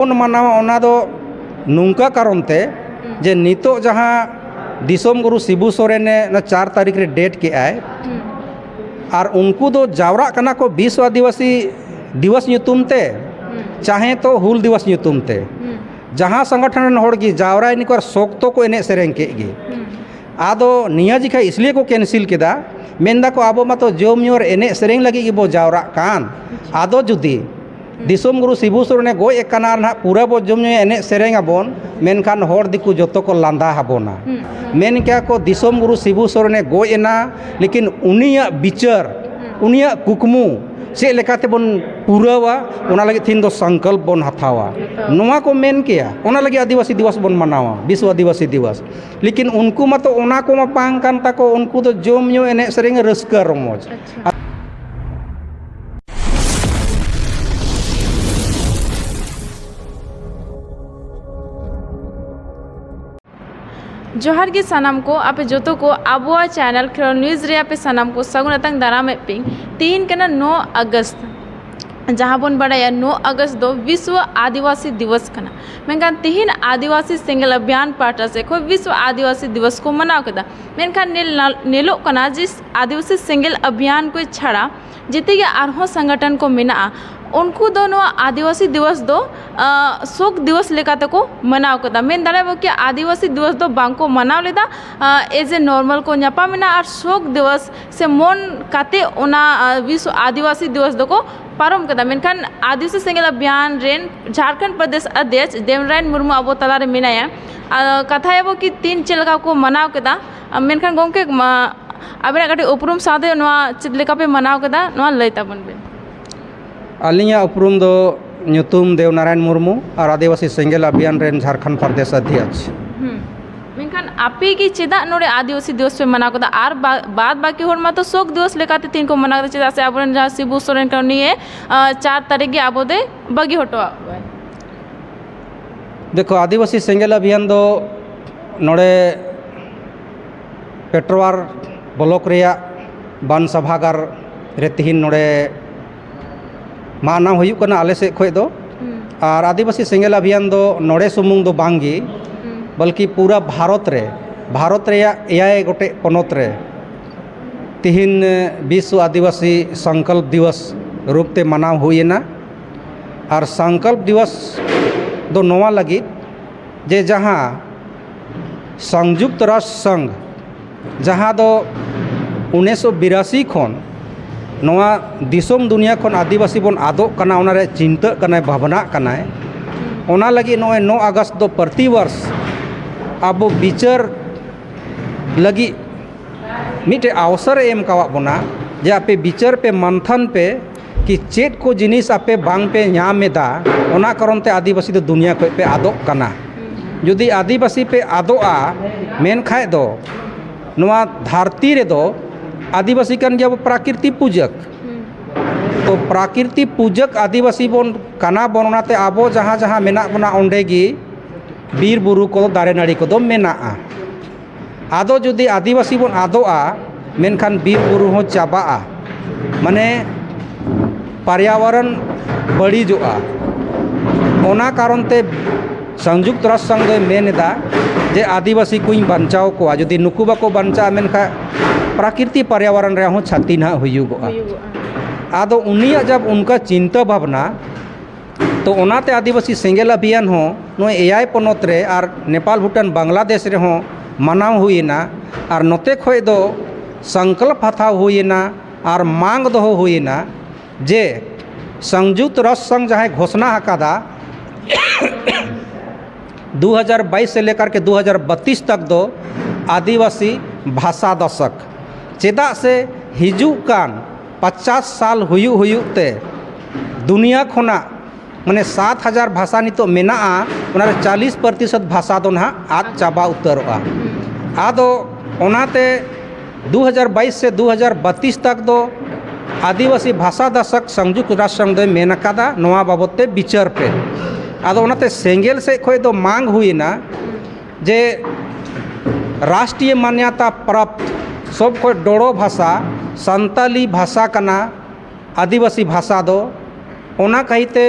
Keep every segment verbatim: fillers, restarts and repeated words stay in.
ᱵᱚᱱ ᱢᱟᱱᱟᱣᱟ, ᱚᱱᱟ ᱫᱚ ᱱᱚᱝᱠᱟ ᱠᱟᱨᱚᱱ ᱛᱮ ᱡᱮ ᱱᱤᱛᱚᱜ ᱡᱟᱦᱟᱸ ᱫᱤᱥᱚᱢ ᱜᱩᱨᱩ ᱥᱤᱵᱩ ᱥᱚᱨᱮᱱᱮ ᱚᱱᱟ ᱪᱟᱨ ᱛᱟᱹᱨᱤᱠᱷ ᱨᱮ ᱰᱮᱴ ᱠᱮᱜᱼᱟᱭ, ᱟᱨ ᱩᱱᱠᱩ ᱫᱚ ᱡᱟᱣᱨᱟᱜ ᱠᱟᱱᱟ ᱠᱚ ᱵᱤᱥᱣ ᱟᱹᱫᱤᱵᱟᱹᱥᱤ ᱫᱤᱵᱚᱥ ᱧᱩᱛᱩᱢ ᱛᱮ, ᱪᱟᱦᱮ ᱛᱚ ᱦᱩᱞ ᱫᱤᱵᱚᱥ ᱧᱩᱛᱩᱢ ᱛᱮ᱾ ᱡᱟᱦᱟᱸ ᱥᱚᱝᱜᱚᱴᱷᱚᱱ ᱨᱮᱱ ᱦᱚᱲ ᱜᱮ ᱡᱟᱣᱨᱟᱭᱮᱱ ᱠᱚ ᱟᱨ ᱥᱚᱠᱛᱚ ᱠᱚ ᱮᱱᱮᱡ ᱥᱮᱨᱮᱧ ᱠᱮᱫ ᱜᱮ᱾ ᱟᱫᱚ ᱱᱤᱭᱟᱹ ᱡᱚᱠᱷᱟ ᱤᱥᱞᱤᱭᱮ ᱠᱚ ᱠᱮᱱᱥᱤᱞ ᱠᱮᱫᱟ, ᱢᱮᱱ ᱫᱟᱠᱚ ᱟᱵᱚ ᱢᱟᱛᱚ ᱡᱚᱢ ᱧᱩ ᱟᱨ ᱮᱱᱮᱡ ᱥᱮᱨᱮᱧ ᱞᱟᱹᱜᱤᱫ ᱜᱮᱵᱚ ᱡᱟᱣᱨᱟᱜ ᱠᱟᱱ, ᱟᱫᱚ ᱡᱩᱫᱤ ᱫᱤᱥᱚᱢ ᱜᱩᱨᱩ ᱥᱤᱵᱩ ᱥᱚᱨᱮᱱᱮ ᱜᱚᱡ ᱟᱠᱟᱱᱟ ᱟᱨ ᱱᱟᱦᱟᱜ ᱯᱩᱨᱟᱹ ᱵᱚ ᱡᱚᱢ ᱧᱩᱭᱟ, ᱮᱱᱮᱡ ᱥᱮᱨᱮᱧ ᱟᱵᱚᱱ, ᱢᱮᱱᱠᱷᱟᱱ ᱦᱚᱲ ᱫᱤᱠᱩ ᱡᱚᱛᱚ ᱠᱚ ᱞᱟᱸᱫᱟ ᱟᱵᱚᱱᱟ᱾ ᱢᱮᱱ ᱠᱮᱭᱟ ᱠᱚ ᱫᱤᱥᱚᱢ ᱜᱩᱨᱩ ᱥᱤᱵᱩ ᱥᱚᱨᱮᱱᱮ ᱜᱚᱡ ᱮᱱᱟ, ᱞᱮᱠᱤᱱ ᱩᱱᱤᱭᱟᱜ ᱵᱤᱪᱟᱹᱨ, ᱩᱱᱤᱭᱟᱜ ᱠᱩᱠᱢᱩ ᱪᱮᱫ ᱞᱮᱠᱟ ᱛᱮᱵᱚᱱ ᱯᱩᱨᱟᱹᱣᱟ, ᱚᱱᱟ ᱞᱟᱹᱜᱤᱫ ᱛᱮᱦᱮᱧ ᱫᱚ ᱥᱚᱝᱠᱚᱞᱯ ᱵᱚᱱ ᱦᱟᱛᱟᱣᱟ᱾ ᱱᱚᱣᱟ ᱠᱚ ᱢᱮᱱ ᱠᱮᱭᱟ, ᱚᱱᱟ ᱞᱟᱹᱜᱤᱫ ᱟᱹᱫᱤᱵᱟᱹᱥᱤ ᱫᱤᱵᱚᱥ ᱵᱚᱱ ᱢᱟᱱᱟᱣᱟ, ᱵᱤᱥᱣ ᱟᱹᱫᱤᱵᱟᱹᱥᱤ ᱫᱤᱵᱚᱥ᱾ ᱞᱮᱠᱤᱱ ᱩᱱᱠᱩ ᱢᱟᱛᱚ ᱚᱱᱟ ᱠᱚᱢᱟ ᱵᱟᱝ ᱠᱟᱱ ᱛᱟᱠᱚ, ᱩᱱᱠᱩ ᱫᱚ ᱡᱚᱢ ᱧᱩ, ᱮᱱᱮᱡ ᱥᱮᱨᱮᱧ, ᱨᱟᱹᱥᱠᱟᱹ ᱨᱚᱢᱚᱡᱽ᱾ ᱡᱚᱦᱟᱨ ᱜᱮ ᱥᱟᱱᱟᱢ ᱠᱚ, ᱟᱯᱮ ᱡᱚᱛᱚ ᱠᱚ ᱟᱵᱚᱣᱟᱜ ᱪᱮᱱᱮᱞ ᱠᱷᱮᱨᱣᱟᱞ ᱱᱤᱭᱩᱡᱽ ᱨᱮ ᱟᱯᱮ ᱥᱟᱱᱟᱢ ᱠᱚ ᱥᱟᱹᱜᱩᱱ ᱟᱛᱟᱝ ᱫᱟᱨᱟᱢᱮᱫ ᱯᱮ᱾ ᱛᱮᱦᱮᱧ ᱠᱟᱱᱟ ᱱᱚ ᱟᱜᱚᱥᱴ, ᱡᱟᱦᱟᱸ ᱵᱚᱱ ᱵᱟᱲᱟᱭᱟ ᱱᱚ ᱟᱜᱚᱥᱴ ᱫᱚ ᱵᱤᱥᱣᱚ ᱟᱹᱫᱤᱵᱟᱹᱥᱤ ᱫᱤᱵᱚᱥ ᱠᱟᱱᱟ᱾ ᱢᱮᱱᱠᱷᱟᱱ ᱛᱮᱦᱮᱧ ᱟᱹᱫᱤᱵᱟᱹᱥᱤ ᱥᱮᱸᱜᱮᱞ ᱚᱵᱷᱤᱭᱟᱱ ᱯᱟᱦᱴᱟ ᱥᱮᱫ ᱠᱷᱚᱱ ᱵᱤᱥᱣᱚ ᱟᱹᱫᱤᱵᱟᱹᱥᱤ ᱫᱤᱵᱚᱥ ᱠᱚ ᱢᱟᱱᱟᱣ ᱠᱮᱫᱟ᱾ ᱢᱮᱱᱠᱷᱟᱱ ᱧᱮᱞ, ᱧᱮᱞᱚᱜ ᱠᱟᱱᱟ ᱡᱮ ᱟᱹᱫᱤᱵᱟᱹᱥᱤ ᱥᱮᱸᱜᱮᱞ ᱚᱵᱷᱤᱭᱟᱱ ᱠᱚ ᱪᱷᱟᱲᱟ ᱡᱮᱛᱮ ᱜᱮ ᱟᱨᱦᱚᱸ ᱥᱚᱝᱜᱚᱴᱷᱚᱱ ᱠᱚ ᱢᱮᱱᱟᱜᱼᱟ, ᱩᱱᱠᱩ ᱫᱚ ᱱᱚᱣᱟ ᱟᱹᱫᱤᱵᱟᱹᱥᱤ ᱫᱤᱵᱚᱥ ᱫᱚ, ᱟᱸ, ᱥᱳᱠ ᱫᱤᱵᱚᱥ ᱞᱮᱠᱟ ᱛᱮᱠᱚ ᱢᱟᱱᱟᱣ ᱠᱮᱫᱟ᱾ ᱢᱮᱱ ᱫᱟᱲᱮᱭᱟᱜᱼᱟ ᱵᱚ ᱠᱤ ᱟᱹᱫᱤᱵᱟᱹᱥᱤ ᱫᱤᱵᱚᱥ ᱫᱚ ᱵᱟᱝ ᱠᱚ ᱢᱟᱱᱟᱣ ᱞᱮᱫᱟ, ᱟᱸ, ᱮᱡᱮ ᱱᱚᱨᱢᱟᱞ ᱠᱚ ᱧᱟᱯᱟᱢ ᱮᱱᱟ ᱟᱨ ᱥᱳᱠ ᱫᱤᱵᱚᱥ ᱥᱮ ᱢᱚᱱ ᱠᱟᱛᱮ ᱚᱱᱟ, ᱟᱸ, ᱵᱤᱥᱣᱚ ᱟᱹᱫᱤᱵᱟᱹᱥᱤ ᱫᱤᱵᱚᱥ ᱫᱚᱠᱚ ᱯᱟᱨᱚᱢ ᱠᱮᱫᱟ᱾ ᱢᱮᱱᱠᱷᱟᱱ ᱟᱹᱫᱤᱵᱟᱹᱥᱤ ᱥᱮᱸᱜᱮᱞ ᱚᱵᱷᱤᱭᱟᱱ ᱨᱮᱱ ᱡᱷᱟᱲᱠᱷᱚᱸᱰ ᱯᱨᱚᱫᱮᱥ ᱚᱫᱷᱭᱚᱠᱥ ᱫᱮᱵᱽᱱᱟᱨᱟᱭᱚᱱ ᱢᱩᱨᱢᱩ ᱟᱵᱚ ᱛᱟᱞᱟᱨᱮ ᱢᱮᱱᱟᱭᱟ᱾ ᱟᱨ ᱠᱟᱛᱷᱟᱭᱟᱵᱚ ᱠᱤ ᱛᱤᱱ ᱪᱮᱫ ᱞᱮᱠᱟ ᱠᱚ ᱢᱟᱱᱟᱣ ᱠᱮᱫᱟ᱾ ᱟᱨ ᱢᱮᱱᱠᱷᱟᱱ ᱜᱚᱢᱠᱮ, ᱢᱟ, ᱟᱵᱮᱱᱟᱜ ᱠᱟᱹᱴᱤᱡ ᱩᱯᱨᱩᱢ ᱥᱟᱶᱛᱮ ᱱᱚᱣᱟ ᱪᱮᱫ ᱞᱮᱠᱟ ᱯᱮ ᱢᱟᱱᱟᱣ ᱠᱮᱫᱟ, ᱱᱚᱣᱟ ᱞᱟᱹᱭ ᱛᱟᱵᱚᱱ ᱵᱮᱱ᱾ ᱟᱹᱞᱤᱧᱟᱜ ᱩᱯᱨᱩᱢ ᱫᱚ ᱧᱩᱛᱩᱢ ᱫᱮᱵᱽᱱᱟᱨᱟᱭᱚᱱ ᱢᱩᱨᱢᱩ ᱟᱨ ᱟᱹᱫᱤᱵᱟᱹᱥᱤ ᱥᱮᱸᱜᱮᱞ ᱚᱵᱷᱤᱭᱟᱱ ᱨᱮᱱ ᱡᱷᱟᱲᱠᱷᱚᱸᱰ ᱯᱨᱚᱫᱮᱥ ᱚᱫᱷᱭᱚᱠᱥ᱾ ᱦᱩᱸ᱾ ᱢᱮᱱᱠᱷᱟᱱ ᱟᱯᱮ ᱜᱮ ᱪᱮᱫᱟᱜ ᱱᱚᱰᱮ ᱟᱹᱫᱤᱵᱟᱹᱥᱤ ᱫᱤᱵᱚᱥ ᱯᱮ ᱢᱟᱱᱟᱣ ᱠᱮᱫᱟ? ᱟᱨ ᱵᱟ-, ᱵᱟᱫ ᱵᱟᱹᱠᱤ ᱦᱚᱲ ᱢᱟᱛᱚ ᱥᱳᱠ ᱫᱤᱵᱚᱥ ᱞᱮᱠᱟᱛᱮ ᱛᱮᱦᱮᱧ ᱠᱚ ᱢᱟᱱᱟᱣ ᱠᱮᱫᱟ, ᱪᱮᱫᱟᱜ ᱥᱮ ᱟᱵᱚᱨᱮᱱ ᱡᱟᱦᱟᱸ ᱥᱤᱵᱩ ᱥᱚᱨᱮᱱ ᱠᱟᱱᱟ, ᱩᱱᱤ, ᱟᱸ, ᱪᱟᱨ ᱛᱟᱹᱨᱤᱠᱷ ᱜᱮ ᱟᱵᱚ ᱫᱚᱭ ᱵᱟᱹᱜᱤ ᱦᱚᱴᱚᱣᱟᱜ ᱵᱚᱱᱟᱭ᱾ ᱫᱮᱠᱷᱚ, ᱟᱹᱫᱤᱵᱟᱹᱥᱤ ᱥᱮᱸᱜᱮᱞ ᱚᱵᱷᱤᱭᱟᱱ ᱫᱚ ᱱᱚᱰᱮ ᱯᱮᱴᱨᱚᱣᱟᱨ ᱵᱞᱚᱠ ᱨᱮᱭᱟᱜ ᱵᱟᱱ ᱥᱚᱵᱷᱟᱜᱟᱨ ᱨᱮ ᱛᱤᱦᱤᱧ ᱱᱚᱰᱮ ᱢᱟᱱᱟᱣ ᱦᱩᱭᱩᱜ ᱠᱟᱱᱟ ᱟᱞᱮ ᱥᱮᱫ ᱠᱷᱚᱱ ᱫᱚ᱾ ᱦᱩᱸ᱾ ᱟᱨ ᱟᱹᱫᱤᱵᱟᱹᱥᱤ ᱥᱮᱸᱜᱮᱞ ᱚᱵᱷᱤᱭᱟᱱ ᱫᱚ ᱱᱚᱰᱮ ᱥᱩᱢᱩᱝ ᱫᱚ ᱵᱟᱝ ᱜᱮ, ᱵᱚᱞᱠᱤ ᱯᱩᱨᱟᱹ ᱵᱷᱟᱨᱚᱛ ᱨᱮ, ᱵᱷᱟᱨᱚᱛ ᱨᱮᱭᱟᱜ ᱮᱭᱟᱭ ᱜᱚᱴᱮᱡ ᱯᱚᱱᱚᱛ ᱨᱮ ᱛᱤᱦᱤᱧ ᱵᱤᱥᱣᱚ ᱟᱹᱫᱤᱵᱟᱹᱥᱤ ᱥᱚᱝᱠᱚᱞᱯ ᱫᱤᱵᱚᱥ ᱨᱩᱯ ᱛᱮ ᱢᱟᱱᱟᱣ ᱦᱩᱭᱮᱱᱟ᱾ ᱟᱨ ᱥᱚᱝᱠᱚᱞᱯ ᱫᱤᱵᱚᱥ ᱫᱚ ᱱᱚᱣᱟ ᱞᱟᱹᱜᱤᱫ ᱡᱮ ᱡᱟᱦᱟᱸ ᱥᱚᱝᱡᱩᱠᱛ ᱨᱟᱥᱴᱨ ᱥᱚᱝᱜᱷ, ᱡᱟᱦᱟᱸ ᱫᱚ ᱩᱱᱤᱥᱥᱚ ᱵᱤᱨᱟᱥᱤ ᱠᱷᱚᱱ ᱱᱚᱣᱟ ᱫᱤᱥᱚᱢ ᱫᱩᱱᱤᱭᱟᱹ ᱠᱷᱚᱱ ᱟᱹᱫᱤᱵᱟᱹᱥᱤ ᱵᱚᱱ ᱟᱫᱚᱜ ᱠᱟᱱᱟ, ᱚᱱᱟᱨᱮ ᱪᱤᱱᱛᱟᱹᱜ ᱠᱟᱱᱟᱭ, ᱵᱷᱟᱵᱽᱱᱟᱜ ᱠᱟᱱᱟᱭ, ᱚᱱᱟ ᱞᱟᱹᱜᱤᱫ ᱱᱚᱜᱼᱚᱭ ᱱᱚ ᱟᱜᱚᱥᱴ ᱫᱚ ᱯᱨᱚᱛᱤ ᱵᱚᱨᱥ ᱟᱵᱚ ᱵᱤᱪᱟᱹᱨ ᱞᱟᱹᱜᱤᱫ ᱢᱤᱫᱴᱮᱡ ᱟᱣᱥᱚᱨ ᱮ ᱮᱢ ᱠᱟᱣᱟᱫ ᱵᱚᱱᱟ ᱡᱮ ᱟᱯᱮ ᱵᱤᱪᱟᱹᱨ ᱯᱮ, ᱢᱟᱱᱛᱷᱟᱱ ᱯᱮ ᱠᱤ ᱪᱮᱫ ᱠᱚ ᱡᱤᱱᱤᱥ ᱟᱯᱮ ᱵᱟᱝ ᱯᱮ ᱧᱟᱢ ᱮᱫᱟ, ᱚᱱᱟ ᱠᱟᱨᱚᱱ ᱛᱮ ᱟᱹᱫᱤᱵᱟᱹᱥᱤ ᱫᱚ ᱫᱩᱱᱤᱭᱟᱹ ᱠᱷᱚᱱ ᱯᱮ ᱟᱫᱚᱜ ᱠᱟᱱᱟ᱾ ᱡᱩᱫᱤ ᱟᱹᱫᱤᱵᱟᱹᱥᱤ ᱯᱮ ᱟᱫᱚᱜᱼᱟ ᱢᱮᱱ ᱠᱷᱟᱡ ᱫᱚ ᱱᱚᱣᱟ ᱫᱷᱟᱹᱨᱛᱤ ᱨᱮᱫᱚ ᱟᱹᱫᱤᱵᱟᱹᱥᱤ ᱠᱟᱱ ᱜᱮᱭᱟ ᱵᱚ ᱯᱨᱟᱠᱨᱤᱛᱤ ᱯᱩᱡᱟᱹᱠ᱾ ᱛᱚ ᱯᱨᱟᱠᱨᱤᱛᱤ ᱯᱩᱡᱟᱹᱠ ᱟᱹᱫᱤᱵᱟᱹᱥᱤ ᱵᱚᱱ ᱠᱟᱱᱟ ᱵᱚᱱ, ᱚᱱᱟᱛᱮ ᱟᱵᱚ ᱡᱟᱦᱟᱸ ᱡᱟᱦᱟᱸ ᱢᱮᱱᱟᱜ ᱵᱚᱱᱟ ᱚᱸᱰᱮ ᱜᱮ ᱵᱤᱨ ᱵᱩᱨᱩ ᱠᱚ, ᱫᱟᱨᱮ ᱱᱟᱹᱲᱤ ᱠᱚᱫᱚ ᱢᱮᱱᱟᱜᱼᱟ᱾ ᱟᱫᱚ ᱡᱩᱫᱤ ᱟᱹᱫᱤᱵᱟᱹᱥᱤ ᱵᱚᱱ ᱟᱫᱚᱜᱼᱟ, ᱢᱮᱱᱠᱷᱟᱱ ᱵᱤᱨ ᱵᱩᱨᱩ ᱦᱚᱸ ᱪᱟᱵᱟᱜᱼᱟ, ᱢᱟᱱᱮ ᱯᱚᱨᱭᱟᱵᱚᱨᱚᱱ ᱵᱟᱹᱲᱤᱡᱚᱜᱼᱟ᱾ ᱚᱱᱟ ᱠᱟᱨᱚᱱ ᱛᱮ ᱥᱚᱝᱡᱩᱠᱛ ᱨᱟᱥᱴᱨ ᱥᱚᱝᱜᱷ ᱫᱚᱭ ᱢᱮᱱ ᱮᱫᱟ ᱡᱮ ᱟᱹᱫᱤᱵᱟᱹᱥᱤ ᱠᱚᱧ ᱵᱟᱧᱪᱟᱣ ᱠᱚᱣᱟ, ᱡᱩᱫᱤ ᱱᱩᱠᱩ ᱵᱟᱠᱚ ᱵᱟᱧᱪᱟᱜᱼᱟ, ᱢᱮᱱᱠᱷᱟᱱ ᱯᱨᱟᱠᱨᱤᱛᱤ ᱯᱚᱨᱭᱟᱵᱚᱨᱚᱱ ᱨᱮᱦᱚᱸ ᱪᱷᱟᱹᱛᱤ ᱱᱟᱦᱟᱜ ᱦᱩᱭᱩᱜᱚᱜᱼᱟ᱾ ᱦᱩᱭᱩᱜᱚᱜᱼᱟ᱾ ᱟᱫᱚ ᱩᱱᱤᱭᱟᱜ ᱡᱟᱵ ᱚᱱᱠᱟ ᱪᱤᱱᱛᱟᱹ ᱵᱷᱟᱵᱽᱱᱟ, ᱛᱚ ᱚᱱᱟᱛᱮ ᱟᱹᱫᱤᱵᱟᱹᱥᱤ ᱥᱮᱸᱜᱮᱞ ᱚᱵᱷᱤᱭᱟᱱ ᱦᱚᱸ ᱱᱚᱜᱼᱚᱭ ᱮᱭᱟᱭ ᱯᱚᱱᱚᱛ ᱨᱮ ᱟᱨ ᱱᱮᱯᱟᱞ, ᱵᱷᱩᱴᱟᱱ, ᱵᱟᱝᱞᱟᱫᱮᱥ ᱨᱮᱦᱚᱸ ᱢᱟᱱᱟᱣ ᱦᱩᱭᱮᱱᱟ᱾ ᱟᱨ ᱱᱚᱛᱮ ᱠᱷᱚᱡ ᱫᱚ ᱥᱚᱝᱠᱚᱞᱯ ᱦᱟᱛᱟᱣ ᱦᱩᱭᱮᱱᱟ ᱟᱨ ᱢᱟᱝ ᱫᱚᱦᱚ ᱦᱩᱭᱮᱱᱟ ᱡᱮ ᱥᱚᱝᱡᱩᱠᱛ ᱨᱟᱥᱴᱨ ᱥᱚᱝᱜᱷ ᱡᱟᱦᱟᱸᱭ ᱜᱷᱳᱥᱱᱟ ᱟᱠᱟᱫᱟ, ᱫᱩ ᱦᱟᱡᱟᱨ ᱵᱟᱭᱤᱥ ᱥᱮ ᱞᱮᱠᱟᱨ ᱠᱮ ᱫᱩ ᱦᱟᱡᱟᱨ ᱵᱟᱛᱤᱥ ᱛᱚᱠ ᱫᱚ ᱟᱹᱫᱤᱵᱟᱹᱥᱤ ᱵᱷᱟᱥᱟ ᱫᱚᱥᱚᱠ᱾ ᱪᱮᱫᱟᱜ ᱥᱮ ᱦᱤᱡᱩᱜ ᱠᱟᱱ ᱯᱚᱪᱟᱥ ᱥᱟᱞ ᱦᱩᱭᱩᱜ ᱦᱩᱭᱩᱜ ᱛᱮ ᱫᱩᱱᱤᱭᱟᱹ ᱠᱷᱚᱱᱟᱜ ᱢᱟᱱᱮ ᱥᱟᱛ ᱦᱟᱡᱟᱨ ᱵᱷᱟᱥᱟ ᱱᱤᱛᱚᱜ ᱢᱮᱱᱟᱜᱼᱟ, ᱚᱱᱟᱨᱮ ᱪᱟᱞᱤᱥ ᱯᱨᱚᱛᱤᱥᱚᱛ ᱵᱷᱟᱥᱟ ᱫᱚ ᱱᱟᱦᱟᱜ ᱟᱫ ᱪᱟᱵᱟ ᱩᱛᱟᱹᱨᱚᱜᱼᱟ᱾ ᱟᱫᱚ ᱚᱱᱟᱛᱮ ᱫᱩ ᱦᱟᱡᱟᱨ ᱵᱟᱭᱤᱥ ᱥᱮ ᱫᱩ ᱦᱟᱡᱟᱨ ᱵᱟᱛᱤᱥ ᱛᱟᱠ ᱫᱚ ᱟᱹᱫᱤᱵᱟᱹᱥᱤ ᱵᱷᱟᱥᱟ ᱫᱟᱥᱚᱠ ᱥᱚᱝᱡᱩᱠᱛ ᱨᱟᱥᱴᱨ ᱥᱚᱝᱜᱷ ᱫᱚᱭ ᱢᱮᱱ ᱟᱠᱟᱫᱟ, ᱱᱚᱣᱟ ᱵᱟᱵᱚᱛ ᱛᱮ ᱵᱤᱪᱟᱹᱨ ᱯᱮ᱾ ᱟᱫᱚ ᱚᱱᱟᱛᱮ ᱥᱮᱸᱜᱮᱞ ᱥᱮᱫ ᱠᱷᱚᱱ ᱫᱚ ᱢᱟᱝ ᱦᱩᱭᱮᱱᱟ ᱡᱮ ᱨᱟᱥᱴᱨᱤᱭᱚ ᱢᱟᱱᱭᱟᱛᱟ ᱯᱨᱟᱯᱛ ᱥᱚᱵ ᱠᱷᱚᱱ ᱰᱚᱲᱚ ᱵᱷᱟᱥᱟ ᱥᱟᱱᱛᱟᱞᱤ ᱵᱷᱟᱥᱟ ᱠᱟᱱᱟ, ᱟᱹᱫᱤᱵᱟᱹᱥᱤ ᱵᱷᱟᱥᱟ ᱫᱚ᱾ ᱚᱱᱟ ᱠᱷᱟᱹᱛᱤᱨ ᱛᱮ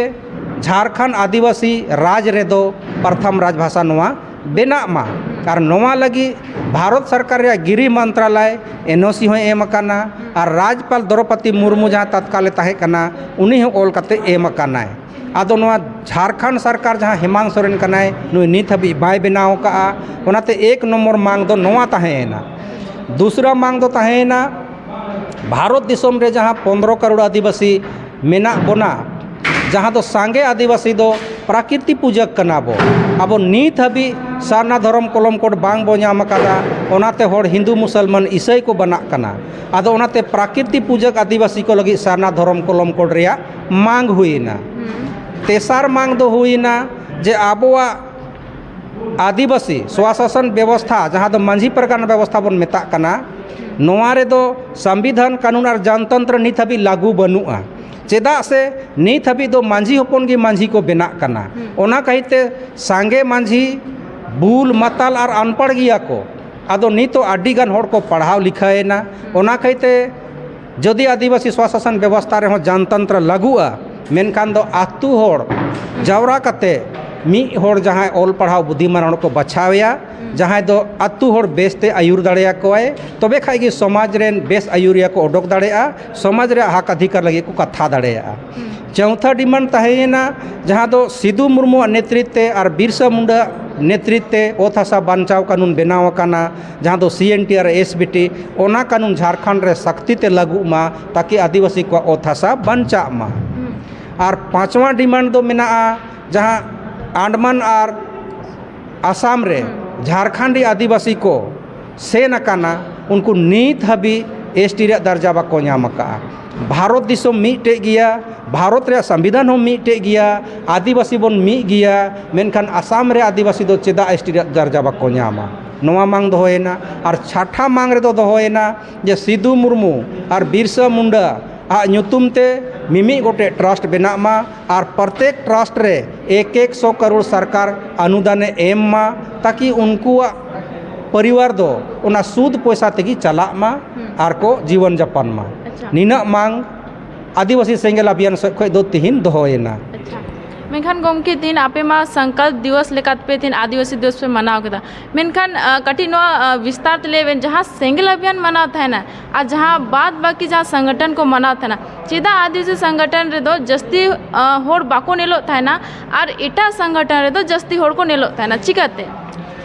ᱡᱷᱟᱲᱠᱷᱚᱸᱰ ᱟᱹᱫᱤᱵᱟᱹᱥᱤ ᱨᱟᱡᱽ ᱨᱮᱫᱚ ᱯᱨᱚᱛᱷᱚᱢ ᱨᱟᱡᱽ ᱵᱷᱟᱥᱟ ᱱᱚᱣᱟ ᱵᱮᱱᱟᱜ ᱢᱟ᱾ ᱟᱨ ᱱᱚᱣᱟ ᱞᱟᱹᱜᱤᱫ ᱵᱷᱟᱨᱚᱛ ᱥᱚᱨᱠᱟᱨ ᱨᱮᱭᱟᱜ ᱜᱤᱨᱤ ᱢᱚᱱᱛᱨᱟᱞᱚᱭ ᱮᱱ ᱳ ᱥᱤ ᱦᱚᱸᱭ ᱮᱢ ᱟᱠᱟᱱᱟ᱾ ᱟᱨ ᱨᱟᱡᱽᱯᱟᱞ ᱫᱨᱚᱯᱚᱫᱤ ᱢᱩᱨᱢᱩ ᱡᱟᱦᱟᱸ ᱛᱟᱛᱠᱟᱞᱮ ᱛᱟᱦᱮᱸ ᱠᱟᱱᱟ, ᱩᱱᱤ ᱦᱚᱸ ᱚᱞ ᱠᱟᱛᱮ ᱮᱢ ᱟᱠᱟᱱᱟᱭ᱾ ᱟᱫᱚ ᱱᱚᱣᱟ ᱡᱷᱟᱲᱠᱷᱚᱸᱰ ᱥᱚᱨᱠᱟᱨ ᱡᱟᱦᱟᱸ ᱦᱮᱢᱟᱱᱛ ᱥᱚᱨᱮᱱ ᱠᱟᱱᱟᱭ, ᱱᱩᱭ ᱱᱤᱛ ᱦᱟᱹᱵᱤᱡ ᱵᱟᱭ ᱵᱮᱱᱟᱣ ᱟᱠᱟᱫᱼᱟ᱾ ᱚᱱᱟᱛᱮ ᱮᱠ ᱱᱚᱢᱵᱚᱨ ᱢᱟᱝ ᱫᱚ ᱱᱚᱣᱟ ᱛᱟᱦᱮᱸᱭᱮᱱᱟ᱾ ᱫᱩᱥᱨᱟ ᱢᱟᱝ ᱫᱚ ᱛᱟᱦᱮᱸᱭᱮᱱᱟ, ᱵᱷᱟᱨᱚᱛ ᱫᱤᱥᱚᱢ ᱨᱮ ᱡᱟᱦᱟᱸ ᱯᱚᱱᱫᱽᱨᱚ ᱠᱟᱨᱳᱲ ᱟᱹᱫᱤᱵᱟᱹᱥᱤ ᱢᱮᱱᱟᱜ ᱵᱚᱱᱟ, ᱡᱟᱦᱟᱸ ᱫᱚ ᱥᱟᱸᱜᱮ ᱟᱹᱫᱤᱵᱟᱹᱥᱤ ᱫᱚ ᱯᱨᱟᱠᱨᱤᱛᱤ ᱯᱩᱡᱟᱹ ᱠᱟᱱᱟ ᱵᱚ᱾ ᱟᱵᱚ ᱱᱤᱛ ᱦᱟᱹᱵᱤᱡ ᱥᱟᱨᱱᱟ ᱫᱷᱚᱨᱚᱢ ᱠᱚᱞᱚᱢ ᱠᱳᱰ ᱵᱟᱝ ᱵᱚ ᱧᱟᱢ ᱟᱠᱟᱫᱟ, ᱚᱱᱟᱛᱮ ᱦᱚᱲ ᱦᱤᱱᱫᱩ, ᱢᱩᱥᱚᱞᱢᱟᱱ, ᱤᱥᱟᱹᱭ ᱠᱚ ᱵᱟᱱᱟᱜ ᱠᱟᱱᱟ᱾ ᱟᱫᱚ ᱚᱱᱟᱛᱮ ᱯᱨᱟᱠᱨᱤᱛᱤ ᱯᱩᱡᱟᱹ ᱟᱹᱫᱤᱵᱟᱹᱥᱤ ᱠᱚ ᱞᱟᱹᱜᱤᱫ ᱥᱟᱨᱱᱟ ᱫᱷᱚᱨᱚᱢ ᱠᱚᱞᱚᱢ ᱠᱳᱰ ᱨᱮᱭᱟᱜ ᱢᱟᱝ ᱦᱩᱭᱮᱱᱟ᱾ ᱛᱮᱥᱟᱨ ᱢᱟᱝ ᱫᱚ ᱦᱩᱭᱮᱱᱟ ᱡᱮ ᱟᱵᱚᱣᱟᱜ ᱟᱹᱫᱤᱵᱟᱹᱥᱤ ᱥᱣᱟᱥᱟᱥᱚᱱ ᱵᱮᱵᱚᱥᱛᱷᱟ, ᱡᱟᱦᱟᱸ ᱫᱚ ᱢᱟᱹᱡᱷᱤ ᱯᱟᱨᱜᱟᱱᱟ ᱵᱮᱵᱚᱥᱛᱷᱟ ᱵᱚᱱ ᱢᱮᱛᱟᱜ ᱠᱟᱱᱟ, ᱱᱚᱣᱟ ᱨᱮᱫᱚ ᱥᱚᱝᱵᱤᱫᱷᱟᱱ, ᱠᱟᱹᱱᱩᱱ ᱟᱨ ᱡᱚᱱᱛᱚᱱᱛᱨᱚ ᱱᱤᱛ ᱦᱟᱹᱵᱤᱡ ᱞᱟᱹᱜᱩ ᱵᱟᱹᱱᱩᱜᱼᱟ᱾ ᱪᱮᱫᱟᱜ ᱥᱮ ᱱᱤᱛ ᱦᱟᱹᱵᱤᱡ ᱫᱚ ᱢᱟᱹᱡᱷᱤ ᱦᱚᱯᱚᱱ ᱜᱮ ᱢᱟᱹᱡᱷᱤ ᱠᱚ ᱵᱮᱱᱟᱜ ᱠᱟᱱᱟ᱾ ᱚᱱᱟ ᱠᱷᱟᱹᱛᱤᱨ ᱛᱮ ᱥᱟᱸᱜᱮ ᱢᱟᱹᱡᱷᱤ ᱵᱩᱞ, ᱢᱟᱛᱟᱞ ᱟᱨ ᱟᱱᱯᱟᱲ ᱜᱮᱭᱟ ᱠᱚ᱾ ᱟᱫᱚ ᱱᱤᱛᱚᱜ ᱟᱹᱰᱤ ᱜᱟᱱ ᱦᱚᱲ ᱠᱚ ᱯᱟᱲᱦᱟᱣ ᱞᱮᱠᱷᱟᱭᱮᱱᱟ᱾ ᱚᱱᱟ ᱠᱷᱟᱹᱛᱤᱨ ᱛᱮ ᱡᱩᱫᱤ ᱟᱹᱫᱤᱵᱟᱹᱥᱤ ᱥᱣᱟᱥᱟᱥᱚᱱ ᱵᱮᱵᱚᱥᱛᱷᱟ ᱨᱮᱦᱚᱸ ᱡᱚᱱᱛᱚᱱᱛᱨᱚ ᱞᱟᱹᱜᱩᱜᱼᱟ, ᱢᱮᱱᱠᱷᱟᱱ ᱫᱚ ᱟᱹᱛᱩ ᱦᱚᱲ ᱡᱟᱣᱨᱟ ᱠᱟᱛᱮ ᱢᱤᱫ ᱦᱚᱲ ᱡᱟᱦᱟᱸᱭ ᱚᱞ ᱯᱟᱲᱦᱟᱣ ᱵᱩᱫᱷᱤᱢᱟᱱ ᱦᱚᱲ ᱠᱚ ᱵᱟᱪᱷᱟᱣᱮᱭᱟ, ᱡᱟᱦᱟᱸᱭ ᱫᱚ ᱟᱹᱛᱩ ᱦᱚᱲ ᱵᱮᱥᱛᱮ ᱟᱹᱭᱩᱨ ᱫᱟᱲᱮᱭᱟᱠᱚᱣᱟᱭ, ᱛᱚᱵᱮ ᱠᱷᱟᱡ ᱜᱮ ᱥᱚᱢᱟᱡᱽ ᱨᱮᱱ ᱵᱮᱥ ᱟᱹᱭᱩᱨᱤᱭᱟᱹ ᱠᱚ ᱚᱰᱚᱠ ᱫᱟᱲᱮᱭᱟᱜᱼᱟ, ᱥᱚᱢᱟᱡᱽ ᱨᱮᱭᱟᱜ ᱦᱚᱠ ᱚᱫᱷᱤᱠᱟᱨ ᱞᱟᱹᱜᱤᱫ ᱠᱚ ᱠᱟᱛᱷᱟ ᱫᱟᱲᱮᱭᱟᱜᱼᱟ᱾ ᱪᱳᱣᱛᱷᱟ ᱰᱤᱢᱟᱱᱰ ᱛᱟᱦᱮᱸᱭᱮᱱᱟ, ᱡᱟᱦᱟᱸ ᱫᱚ ᱥᱤᱫᱩ ᱢᱩᱨᱢᱩᱣᱟᱜ ᱱᱮᱛᱨᱤᱛ ᱛᱮ ᱟᱨ ᱵᱤᱨᱥᱟ ᱢᱩᱱᱰᱟ ᱱᱮᱛᱨᱤᱛ ᱛᱮ ᱚᱛ ᱦᱟᱥᱟ ᱵᱟᱧᱪᱟᱣ ᱠᱟᱹᱱᱩᱱ ᱵᱮᱱᱟᱣ ᱟᱠᱟᱱᱟ, ᱡᱟᱦᱟᱸ ᱫᱚ ᱥᱤ ᱮᱱ ᱴᱤ ᱟᱨ ᱮᱥ ᱵᱤ ᱴᱤ, ᱚᱱᱟ ᱠᱟᱹᱱᱩᱱ ᱡᱷᱟᱲᱠᱷᱚᱸᱰ ᱨᱮ ᱥᱟᱹᱠᱛᱤ ᱛᱮ ᱞᱟᱹᱜᱩᱜ ᱢᱟ, ᱛᱟᱠᱤ ᱟᱹᱫᱤᱵᱟᱹᱥᱤ ᱠᱚᱣᱟᱜ ᱚᱛ ᱦᱟᱥᱟ ᱵᱟᱧᱪᱟᱜ ᱢᱟ᱾ ᱟᱨ ᱯᱟᱸᱪᱣᱟ ᱰᱤᱢᱟᱱᱰ ᱫᱚ ᱢᱮᱱᱟᱜᱼᱟ, ᱡᱟᱦᱟᱸ ᱟᱱᱰᱟᱢᱟᱱ ᱟᱨ ᱟᱥᱟᱢ ᱨᱮ ᱡᱷᱟᱲᱠᱷᱚᱸᱰᱤ ᱟᱹᱫᱤᱵᱟᱹᱥᱤ ᱠᱚ ᱥᱮᱱ ᱟᱠᱟᱱᱟ, ᱩᱱᱠᱩ ᱱᱤᱛ ᱦᱟᱹᱵᱤᱡ ᱮᱥ ᱴᱤ ᱨᱮᱭᱟᱜ ᱫᱟᱨᱡᱟ ᱵᱟᱠᱚ ᱧᱟᱢ ᱟᱠᱟᱫᱼᱟ᱾ ᱵᱷᱟᱨᱚᱛ ᱫᱤᱥᱚᱢ ᱢᱤᱫᱴᱮᱡ ᱜᱮᱭᱟ, ᱵᱷᱟᱨᱚᱛ ᱨᱮᱭᱟᱜ ᱥᱚᱝᱵᱤᱫᱷᱟᱱ ᱦᱚᱸ ᱢᱤᱫᱴᱮᱡ ᱜᱮᱭᱟ, ᱟᱹᱫᱤᱵᱟᱹᱥᱤ ᱵᱚᱱ ᱢᱤᱫ ᱜᱮᱭᱟ, ᱢᱮᱱᱠᱷᱟᱱ ᱟᱥᱟᱢ ᱨᱮ ᱟᱹᱫᱤᱵᱟᱹᱥᱤ ᱫᱚ ᱪᱮᱫᱟᱜ ᱮᱥ ᱴᱤ ᱨᱮᱭᱟᱜ ᱫᱟᱨᱡᱟ ᱵᱟᱠᱚ ᱧᱟᱢᱟ? ᱱᱚᱣᱟ ᱢᱟᱝ ᱫᱚᱦᱚᱭᱮᱱᱟ᱾ ᱟᱨ ᱪᱷᱟᱴᱷᱟ ᱢᱟᱝ ᱨᱮᱫᱚ ᱫᱚᱦᱚᱭᱮᱱᱟ ᱡᱮ ᱥᱤᱫᱩ ᱢᱩᱨᱢᱩ ᱟᱨ ᱵᱤᱨᱥᱟ ᱢᱩᱱᱰᱟ ᱟᱜ ᱧᱩᱛᱩᱢ ᱛᱮ ᱢᱤᱢᱤᱫ ᱜᱚᱴᱮᱡ ᱴᱨᱟᱥᱴ ᱵᱮᱱᱟᱜ ᱢᱟ ᱟᱨ ᱯᱨᱚᱛᱮᱠ ᱴᱨᱟᱥᱴ ᱨᱮ ᱮᱠ ᱮᱠ ᱥᱚ ᱠᱟᱨᱳᱲ ᱥᱚᱨᱠᱟᱨ ᱚᱱᱩᱫᱟᱱᱮ ᱮᱢ ᱢᱟ, ᱛᱟᱠᱤ ᱩᱱᱠᱩᱣᱟᱜ ᱯᱚᱨᱤᱵᱟᱨ ᱫᱚ ᱚᱱᱟ ᱥᱩᱫ ᱯᱚᱭᱥᱟ ᱛᱮᱜᱮ ᱪᱟᱞᱟᱜ ᱢᱟ ᱟᱨ ᱠᱚ ᱡᱤᱵᱚᱱ ᱡᱟᱯᱚᱱ ᱢᱟ᱾ ᱱᱤᱱᱟᱹᱜ ᱢᱟᱝ ᱟᱹᱫᱤᱵᱟᱹᱥᱤ ᱥᱮᱸᱜᱮᱞ ᱟᱵᱷᱤᱭᱟᱱ ᱥᱮᱫ ᱠᱷᱚᱱ ᱫᱚ ᱛᱤᱦᱤᱧ ᱫᱚᱦᱚᱭᱮᱱᱟ᱾ ᱟᱪᱪᱷᱟ᱾ ᱢᱮᱱᱠᱷᱟᱱ ᱜᱚᱢᱠᱮ, ᱛᱤᱦᱤᱧ ᱟᱯᱮ ᱢᱟ ᱥᱚᱝᱠᱚᱞᱯ ᱫᱤᱵᱚᱥ ᱞᱮᱠᱟᱛᱮ ᱛᱤᱦᱤᱧ ᱟᱹᱫᱤᱵᱟᱹᱥᱤ ᱫᱤᱵᱚᱥ ᱯᱮ ᱢᱟᱱᱟᱣ ᱠᱮᱫᱟ, ᱢᱮᱱᱠᱷᱟᱱ ᱟᱸ, ᱠᱟᱹᱴᱤᱡ ᱱᱚᱣᱟ ᱟᱸ, ᱵᱤᱥᱛᱟᱨ ᱛᱮ ᱞᱟᱹᱭ ᱵᱮᱱ, ᱡᱟᱦᱟᱸ ᱥᱮᱸᱜᱮᱞ ᱟᱵᱷᱤᱭᱟᱱ ᱢᱟᱱᱟᱣ ᱛᱟᱦᱮᱱᱟ ᱟᱨ ᱡᱟᱦᱟᱸ ᱵᱟᱫ ᱵᱟᱹᱠᱤ ᱡᱟᱦᱟᱸ ᱥᱚᱝᱜᱚᱴᱷᱚᱱ ᱠᱚ ᱢᱟᱱᱟᱣ ᱛᱟᱦᱮᱱᱟ, ᱪᱮᱫᱟᱜ ᱟᱹᱫᱤᱵᱟᱹᱥᱤ ᱥᱚᱝᱜᱚᱴᱷᱚᱱ ᱨᱮᱫᱚ ᱡᱟᱹᱥᱛᱤ ᱟᱸ, ᱦᱚᱲ ᱵᱟᱠᱚ ᱧᱮᱞᱚᱜ ᱛᱟᱦᱮᱱᱟ ᱟᱨ ᱮᱴᱟᱜ ᱥᱚᱝᱜᱚᱴᱷᱚᱱ ᱨᱮᱫᱚ ᱡᱟᱹᱥᱛᱤ ᱦᱚᱲ ᱠᱚ ᱧᱮᱞᱚᱜ ᱛᱟᱦᱮᱱᱟ? ᱪᱤᱠᱟᱹᱛᱮ?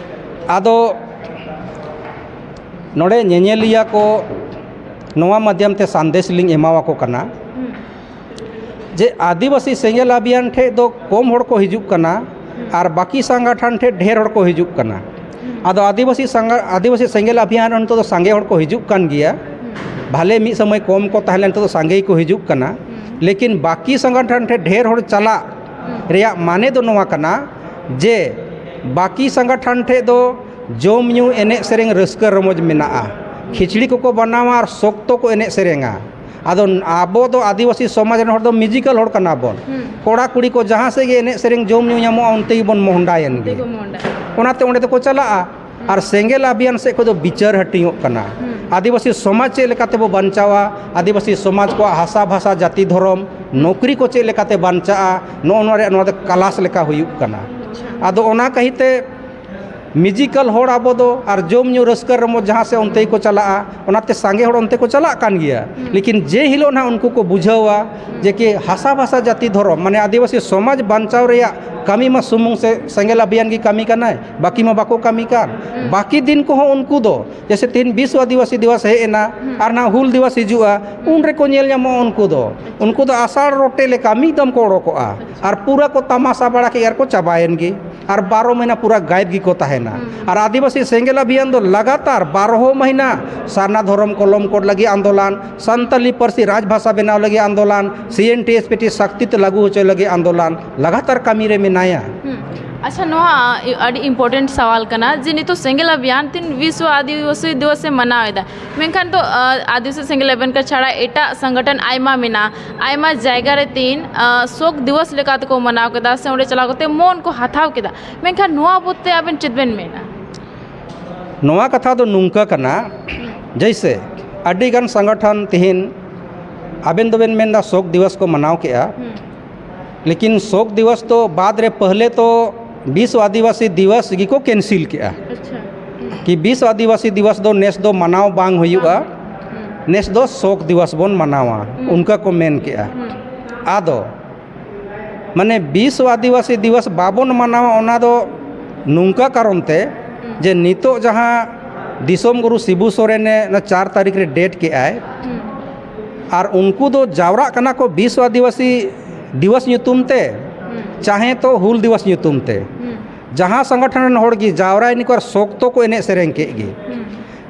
ᱟᱫᱚ ᱱᱚᱰᱮ ᱧᱮᱧᱮᱞᱤᱭᱟᱹ ᱠᱚ ᱱᱚᱣᱟ ᱢᱟᱫᱽᱫᱷᱚᱢ ᱛᱮ ᱥᱟᱸᱫᱮᱥ ᱞᱤᱧ ᱮᱢᱟᱣᱟᱠᱚ ᱠᱟᱱᱟ ᱡᱮ ᱟᱹᱫᱤᱵᱟᱹᱥᱤ ᱥᱮᱸᱜᱮᱞ ᱟᱵᱷᱤᱭᱟᱱ ᱴᱷᱮᱡ ᱫᱚ ᱠᱚᱢ ᱦᱚᱲ ᱠᱚ ᱦᱤᱡᱩᱜ ᱠᱟᱱᱟ ᱟᱨ ᱵᱟᱹᱠᱤ ᱥᱚᱝᱜᱚᱴᱷᱚᱱ ᱴᱷᱮᱡ ᱰᱷᱮᱨ ᱦᱚᱲ ᱠᱚ ᱦᱤᱡᱩᱜ ᱠᱟᱱᱟ᱾ ᱟᱫᱚ ᱟᱹᱫᱤᱵᱟᱹᱥᱤ ᱥᱟᱸᱜᱟ-, ᱟᱹᱫᱤᱵᱟᱹᱥᱤ ᱥᱮᱸᱜᱮᱞ ᱟᱵᱷᱤᱭᱟᱱ ᱨᱮ ᱱᱤᱛᱚᱜ ᱫᱚ ᱥᱟᱸᱜᱮ ᱦᱚᱲ ᱠᱚ ᱦᱤᱡᱩᱜ ᱠᱟᱱ ᱜᱮᱭᱟ᱾ ᱵᱷᱟᱞᱮ ᱢᱤᱫ ᱥᱚᱢᱚᱭ ᱠᱚᱢ ᱠᱚ ᱛᱟᱦᱮᱸ ᱞᱮᱱ, ᱱᱤᱛᱚᱜ ᱫᱚ ᱥᱟᱸᱜᱮ ᱜᱮᱠᱚ ᱦᱤᱡᱩᱜ ᱠᱟᱱᱟ᱾ ᱞᱮᱠᱤᱱ ᱵᱟᱹᱠᱤ ᱥᱚᱝᱜᱚᱴᱷᱚᱱ ᱴᱷᱮᱡ ᱰᱷᱮᱨ ᱦᱚᱲ ᱪᱟᱞᱟᱜ ᱨᱮᱭᱟᱜ ᱢᱟᱱᱮ ᱫᱚ ᱱᱚᱣᱟ ᱠᱟᱱᱟ ᱡᱮ ᱵᱟᱹᱠᱤ ᱥᱚᱝᱜᱚᱴᱷᱚᱱ ᱴᱷᱮᱡ ᱫᱚ ᱡᱚᱢ ᱧᱩ, ᱮᱱᱮᱡ ᱥᱮᱨᱮᱧ, ᱨᱟᱹᱥᱠᱟᱹ ᱨᱚᱢᱚᱡᱽ ᱢᱮᱱᱟᱜᱼᱟ᱾ ᱠᱷᱤᱪᱲᱤ ᱠᱚᱠᱚ ᱵᱮᱱᱟᱣᱟ ᱟᱨ ᱥᱚᱠᱛᱚ ᱠᱚ ᱮᱱᱮᱡ ᱥᱮᱨᱮᱧᱟ᱾ ᱟᱫᱚ ᱟᱵᱚ ᱫᱚ ᱟᱹᱫᱤᱵᱟᱹᱥᱤ ᱥᱚᱢᱟᱡᱽ ᱨᱮᱱ ᱦᱚᱲ ᱫᱚ ᱢᱤᱭᱩᱡᱤᱠᱟᱞ ᱦᱚᱲ ᱠᱟᱱᱟ ᱵᱚᱱ᱾ ᱠᱚᱲᱟ ᱠᱩᱲᱤ ᱠᱚ ᱡᱟᱦᱟᱸ ᱥᱮᱫ ᱜᱮ ᱮᱱᱮᱡ ᱥᱮᱨᱮᱧ, ᱡᱚᱢ ᱧᱩ ᱧᱟᱢᱚᱜᱼᱟ, ᱚᱱᱛᱮ ᱜᱮᱵᱚᱱ ᱢᱚᱦᱰᱟᱭᱮᱱ ᱜᱮ᱾ ᱚᱱᱟᱛᱮ ᱚᱸᱰᱮ ᱫᱚᱠᱚ ᱪᱟᱞᱟᱜᱼᱟ᱾ ᱟᱨ ᱥᱮᱸᱜᱮᱞ ᱟᱵᱷᱤᱭᱟᱱ ᱥᱮᱫ ᱠᱷᱚᱱ ᱫᱚ ᱵᱤᱪᱟᱹᱨ ᱦᱟᱹᱴᱤᱧᱚᱜ ᱠᱟᱱᱟ᱾ ᱟᱹᱫᱤᱵᱟᱹᱥᱤ ᱥᱚᱢᱟᱡᱽ ᱪᱮᱫ ᱞᱮᱠᱟᱛᱮ ᱵᱚ ᱵᱟᱧᱪᱟᱣᱟ, ᱟᱹᱫᱤᱵᱟᱹᱥᱤ ᱥᱚᱢᱟᱡᱽ ᱠᱚᱣᱟᱜ ᱦᱟᱥᱟ ᱵᱷᱟᱥᱟ ᱡᱟᱹᱛᱤ ᱫᱷᱚᱨᱚᱢ, ᱱᱚᱠᱨᱤ ᱠᱚ ᱪᱮᱫ ᱞᱮᱠᱟᱛᱮ ᱵᱟᱧᱪᱟᱜᱼᱟ, ᱱᱚᱜᱼᱚ ᱱᱚᱣᱟ ᱨᱮᱭᱟᱜ, ᱱᱚᱣᱟ ᱫᱚ ᱠᱞᱟᱥ ᱞᱮᱠᱟ ᱦᱩᱭᱩᱜ ᱠᱟᱱᱟ᱾ ᱟᱫᱚ ᱚᱱᱟ ᱠᱟᱹᱦᱤᱛᱮ ᱢᱤᱭᱩᱡᱤᱠᱟᱞ ᱦᱚᱲ ᱟᱵᱚ ᱫᱚ, ᱟᱨ ᱡᱚᱢ ᱧᱩ ᱨᱟᱹᱥᱠᱟᱹ ᱨᱚᱢᱚᱡᱽ ᱡᱟᱦᱟᱸ ᱥᱮᱫ ᱚᱱᱛᱮ ᱜᱮᱠᱚ ᱪᱟᱞᱟᱜᱼᱟ᱾ ᱚᱱᱟᱛᱮ ᱥᱟᱸᱜᱮ ᱦᱚᱲ ᱚᱱᱛᱮ ᱠᱚ ᱪᱟᱞᱟᱜ ᱠᱟᱱ ᱜᱮᱭᱟ᱾ ᱞᱮᱠᱤᱱ ᱡᱮ ᱦᱤᱞᱳᱜ ᱱᱟᱦᱟᱜ ᱩᱱᱠᱩ ᱠᱚ ᱵᱩᱡᱷᱟᱹᱣᱟ ᱡᱮ ᱠᱤ ᱦᱟᱥᱟ ᱵᱷᱟᱥᱟ ᱡᱟᱹᱛᱤ ᱫᱷᱚᱨᱚᱢ, ᱢᱟᱱᱮ ᱟᱹᱫᱤᱵᱟᱹᱥᱤ ᱥᱚᱢᱟᱡᱽ ᱵᱟᱧᱪᱟᱣ ᱨᱮᱭᱟᱜ ᱠᱟᱹᱢᱤ ᱢᱟ ᱥᱩᱢᱩᱝ ᱥᱮ ᱥᱮᱸᱜᱮᱞ ᱟᱵᱷᱤᱭᱟᱱ ᱜᱮ ᱠᱟᱹᱢᱤ ᱠᱟᱱᱟᱭ, ᱵᱟᱹᱠᱤ ᱢᱟ ᱵᱟᱠᱚ ᱠᱟᱹᱢᱤ ᱠᱟᱱ᱾ ᱵᱟᱹᱠᱤ ᱫᱤᱱ ᱠᱚᱦᱚᱸ ᱩᱱᱠᱩ ᱫᱚ, ᱡᱮᱭᱥᱮ ᱛᱮᱦᱮᱧ ᱵᱤᱥᱣ ᱟᱹᱫᱤᱵᱟᱹᱥᱤ ᱫᱤᱵᱚᱥ ᱦᱮᱡ ᱮᱱᱟ, ᱟᱨ ᱱᱟᱦᱟᱜ ᱦᱩᱞ ᱫᱤᱵᱚᱥ ᱦᱤᱡᱩᱜᱼᱟ, ᱩᱱ ᱨᱮᱠᱚ ᱧᱮᱞ ᱧᱟᱢᱚᱜᱼᱟ ᱩᱱᱠᱩ ᱫᱚ᱾ ᱩᱱᱠᱩ ᱫᱚ ᱟᱥᱟᱲ ᱨᱚᱴᱮ ᱞᱮᱠᱟ ᱢᱤᱫ ᱫᱚᱢ ᱠᱚ ᱚᱰᱚᱠᱚᱜᱼᱟ ᱟᱨ ᱯᱩᱨᱟᱹ ᱠᱚ ᱛᱟᱢᱟᱥᱟ ᱵᱟᱲᱟ ᱠᱮᱫ ᱟᱨ ᱠᱚ ᱪᱟᱵᱟᱭᱮᱱ ᱜᱮ᱾ ᱟᱨ ᱵᱟᱨᱚ ᱢᱟᱹᱦᱱᱟᱹ ᱯᱩᱨᱟᱹ ᱜᱟᱭᱮᱵ ᱜᱮᱠᱚ ᱛᱟᱦᱮᱱᱟ᱾ ᱟᱨ ᱟᱹᱫᱤᱵᱟᱹᱥᱤ ᱥᱮᱸᱜᱮᱞ ᱟᱵᱷᱤᱭᱟᱱ ᱫᱚ ᱞᱟᱜᱟᱛᱟᱨ ᱵᱟᱨᱦᱚ ᱢᱟᱹᱦᱱᱟᱹ ᱥᱟᱨᱱᱟ ᱫᱷᱚᱨᱚᱢ ᱠᱚᱞᱚᱢ ᱠᱳᱰ ᱞᱟᱹᱜᱤᱫ ᱟᱱᱫᱳᱞᱚᱱ, ᱥᱟᱱᱛᱟᱞᱤ ᱯᱟᱹᱨᱥᱤ ᱨᱟᱡᱽ ᱵᱷᱟᱥᱟ ᱵᱮᱱᱟᱣ ᱞᱟᱹᱜᱤᱫ ᱟᱱᱫᱳᱞᱚᱱ, C N T S P T ᱥᱟᱠᱛᱤ ᱛᱮ ᱞᱟᱹᱜᱩ ᱦᱚᱪᱚᱭ ᱞᱟᱹᱜᱤᱫ ᱟᱱᱫᱳᱞᱚᱱ ᱞᱟᱜᱟᱛᱟᱨ ᱠᱟᱹᱢᱤ ᱨᱮ ᱢᱮᱱᱟᱭᱟ᱾ ᱟᱪᱪᱷᱟ, ᱱᱚᱣᱟ ᱟᱹᱰᱤ ᱤᱢᱯᱚᱨᱴᱮᱱᱴ ᱥᱟᱣᱟᱞ ᱠᱟᱱᱟ ᱡᱮ ᱱᱤᱛᱚᱜ ᱥᱮᱸᱜᱮᱞ ᱟᱵᱷᱤᱭᱟᱱ ᱛᱤᱱ ᱵᱤᱥᱣ ᱟᱹᱫᱤᱵᱟᱹᱥᱤ ᱫᱤᱵᱚᱥ ᱮ ᱢᱟᱱᱟᱣ ᱮᱫᱟ, ᱢᱮᱱᱠᱷᱟᱱ ᱫᱚ ᱟᱹᱫᱤᱵᱟᱹᱥᱤ ᱥᱮᱸᱜᱮᱞ ᱟᱵᱷᱤᱭᱟᱱ ᱠᱚ ᱪᱷᱟᱲᱟ ᱮᱴᱟᱜ ᱥᱚᱝᱜᱚᱴᱷᱚᱱ ᱟᱭᱢᱟ ᱢᱮᱱᱟᱜᱼᱟ, ᱟᱭᱢᱟ ᱡᱟᱭᱜᱟ ᱨᱮ ᱛᱤᱦᱤᱧ ᱥᱳᱠ ᱫᱤᱵᱚᱥ ᱞᱮᱠᱟ ᱛᱮᱠᱚ ᱢᱟᱱᱟᱣ ᱠᱮᱫᱟ ᱥᱮ ᱚᱸᱰᱮ ᱪᱟᱞᱟᱣ ᱠᱟᱛᱮ ᱢᱚᱱ ᱠᱚ ᱦᱟᱛᱟᱣ ᱠᱮᱫᱟ, ᱢᱮᱱᱠᱷᱟᱱ ᱱᱚᱣᱟ ᱵᱟᱵᱚᱫ ᱛᱮ ᱟᱵᱮᱱ ᱪᱮᱫ ᱵᱮᱱ ᱢᱮᱱᱟ? ᱱᱚᱣᱟ ᱠᱟᱛᱷᱟ ᱫᱚ ᱱᱚᱝᱠᱟ ᱠᱟᱱᱟ, ᱡᱮᱭᱥᱮ ᱟᱹᱰᱤᱜᱟᱱ ᱥᱚᱝᱜᱚᱴᱷᱚᱱ ᱛᱤᱦᱤᱧ ᱟᱵᱮᱱ ᱫᱚᱵᱮᱱ ᱢᱮᱱᱫᱟ ᱥᱳᱠ ᱫᱤᱵᱚᱥ ᱠᱚ ᱢᱟᱱᱟᱣ ᱠᱮᱜᱼᱟ, ᱞᱮᱠᱤᱱ ᱥᱳᱠ ᱫᱤᱣᱟᱥ ᱫᱚ ᱵᱟᱫᱽ ᱨᱮ ᱯᱟᱦᱞᱮ ᱛᱚ ᱵᱤᱥᱣ ᱟᱹᱫᱤᱵᱟᱹᱥᱤ ᱫᱤᱣᱟᱥ ᱜᱮᱠᱚ ᱠᱮᱱᱥᱤᱞ ᱠᱮᱜᱼᱟ᱾ ᱟᱪᱪᱷᱟ᱾ ᱦᱩᱸ᱾ ᱠᱤ ᱵᱤᱥᱣ ᱟᱹᱫᱤᱵᱟᱹᱥᱤ ᱫᱤᱣᱟᱥ ᱫᱚ ᱱᱮᱥ ᱫᱚ ᱢᱟᱱᱟᱣ ᱵᱟᱝ ᱦᱩᱭᱩᱜᱼᱟ᱾ ᱵᱟᱝ᱾ ᱦᱩᱸ᱾ ᱱᱮᱥ ᱫᱚ ᱥᱳᱠ ᱫᱤᱣᱟᱥ ᱵᱚᱱ ᱢᱟᱱᱟᱣᱟ, ᱦᱩᱸ᱾ ᱚᱱᱠᱟ ᱠᱚ ᱢᱮᱱ ᱠᱮᱜᱼᱟ᱾ ᱦᱩᱸ᱾ ᱟᱫᱚ ᱢᱟᱱᱮ ᱵᱤᱥᱣ ᱟᱹᱫᱤᱵᱟᱹᱥᱤ ᱫᱤᱣᱟᱥ ᱵᱟᱵᱚᱱ ᱢᱟᱱᱟᱣᱟ, ᱚᱱᱟ ᱫᱚ ᱱᱚᱝᱠᱟ ᱠᱟᱨᱚᱱ ᱛᱮ ᱦᱩᱸ᱾ ᱡᱮ ᱱᱤᱛᱚᱜ ᱡᱟᱦᱟᱸ ᱫᱤᱥᱚᱢ ᱜᱩᱨᱩ ᱥᱤᱵᱩ ᱥᱚᱨᱮᱱᱮ ᱚᱱᱟ ᱪᱟᱨ ᱛᱟᱹᱨᱤᱠᱷ ᱨᱮ ᱰᱮᱴ ᱠᱮᱜᱼᱟᱭ, ᱦᱩᱸ᱾ ᱟᱨ ᱩᱱᱠᱩ ᱫᱚ ᱡᱟᱣᱨᱟᱜ ᱠᱟᱱᱟ ᱠᱚ ᱵᱤᱥᱣ ᱟᱹᱫᱤᱵᱟᱹᱥᱤ ᱫᱤᱣᱟᱥ ᱧᱩᱛᱩᱢ ᱛᱮ, ᱦᱩᱸ᱾ ᱪᱟᱦᱮ ᱛᱚ ᱦᱩᱞ ᱫᱤᱣᱟᱥ ᱧᱩᱛᱩᱢ ᱛᱮ᱾ ᱦᱩᱸ᱾ ᱡᱟᱦᱟᱸ ᱥᱚᱝᱜᱚᱴᱷᱚᱱ ᱨᱮᱱ ᱦᱚᱲ ᱜᱮ ᱡᱟᱣᱨᱟᱭᱮᱱ ᱠᱚ ᱟᱨ ᱥᱚᱠᱛᱚ ᱠᱚ ᱮᱱᱮᱡ ᱥᱮᱨᱮᱧ ᱠᱮᱫ ᱜᱮ᱾ ᱦᱩᱸ᱾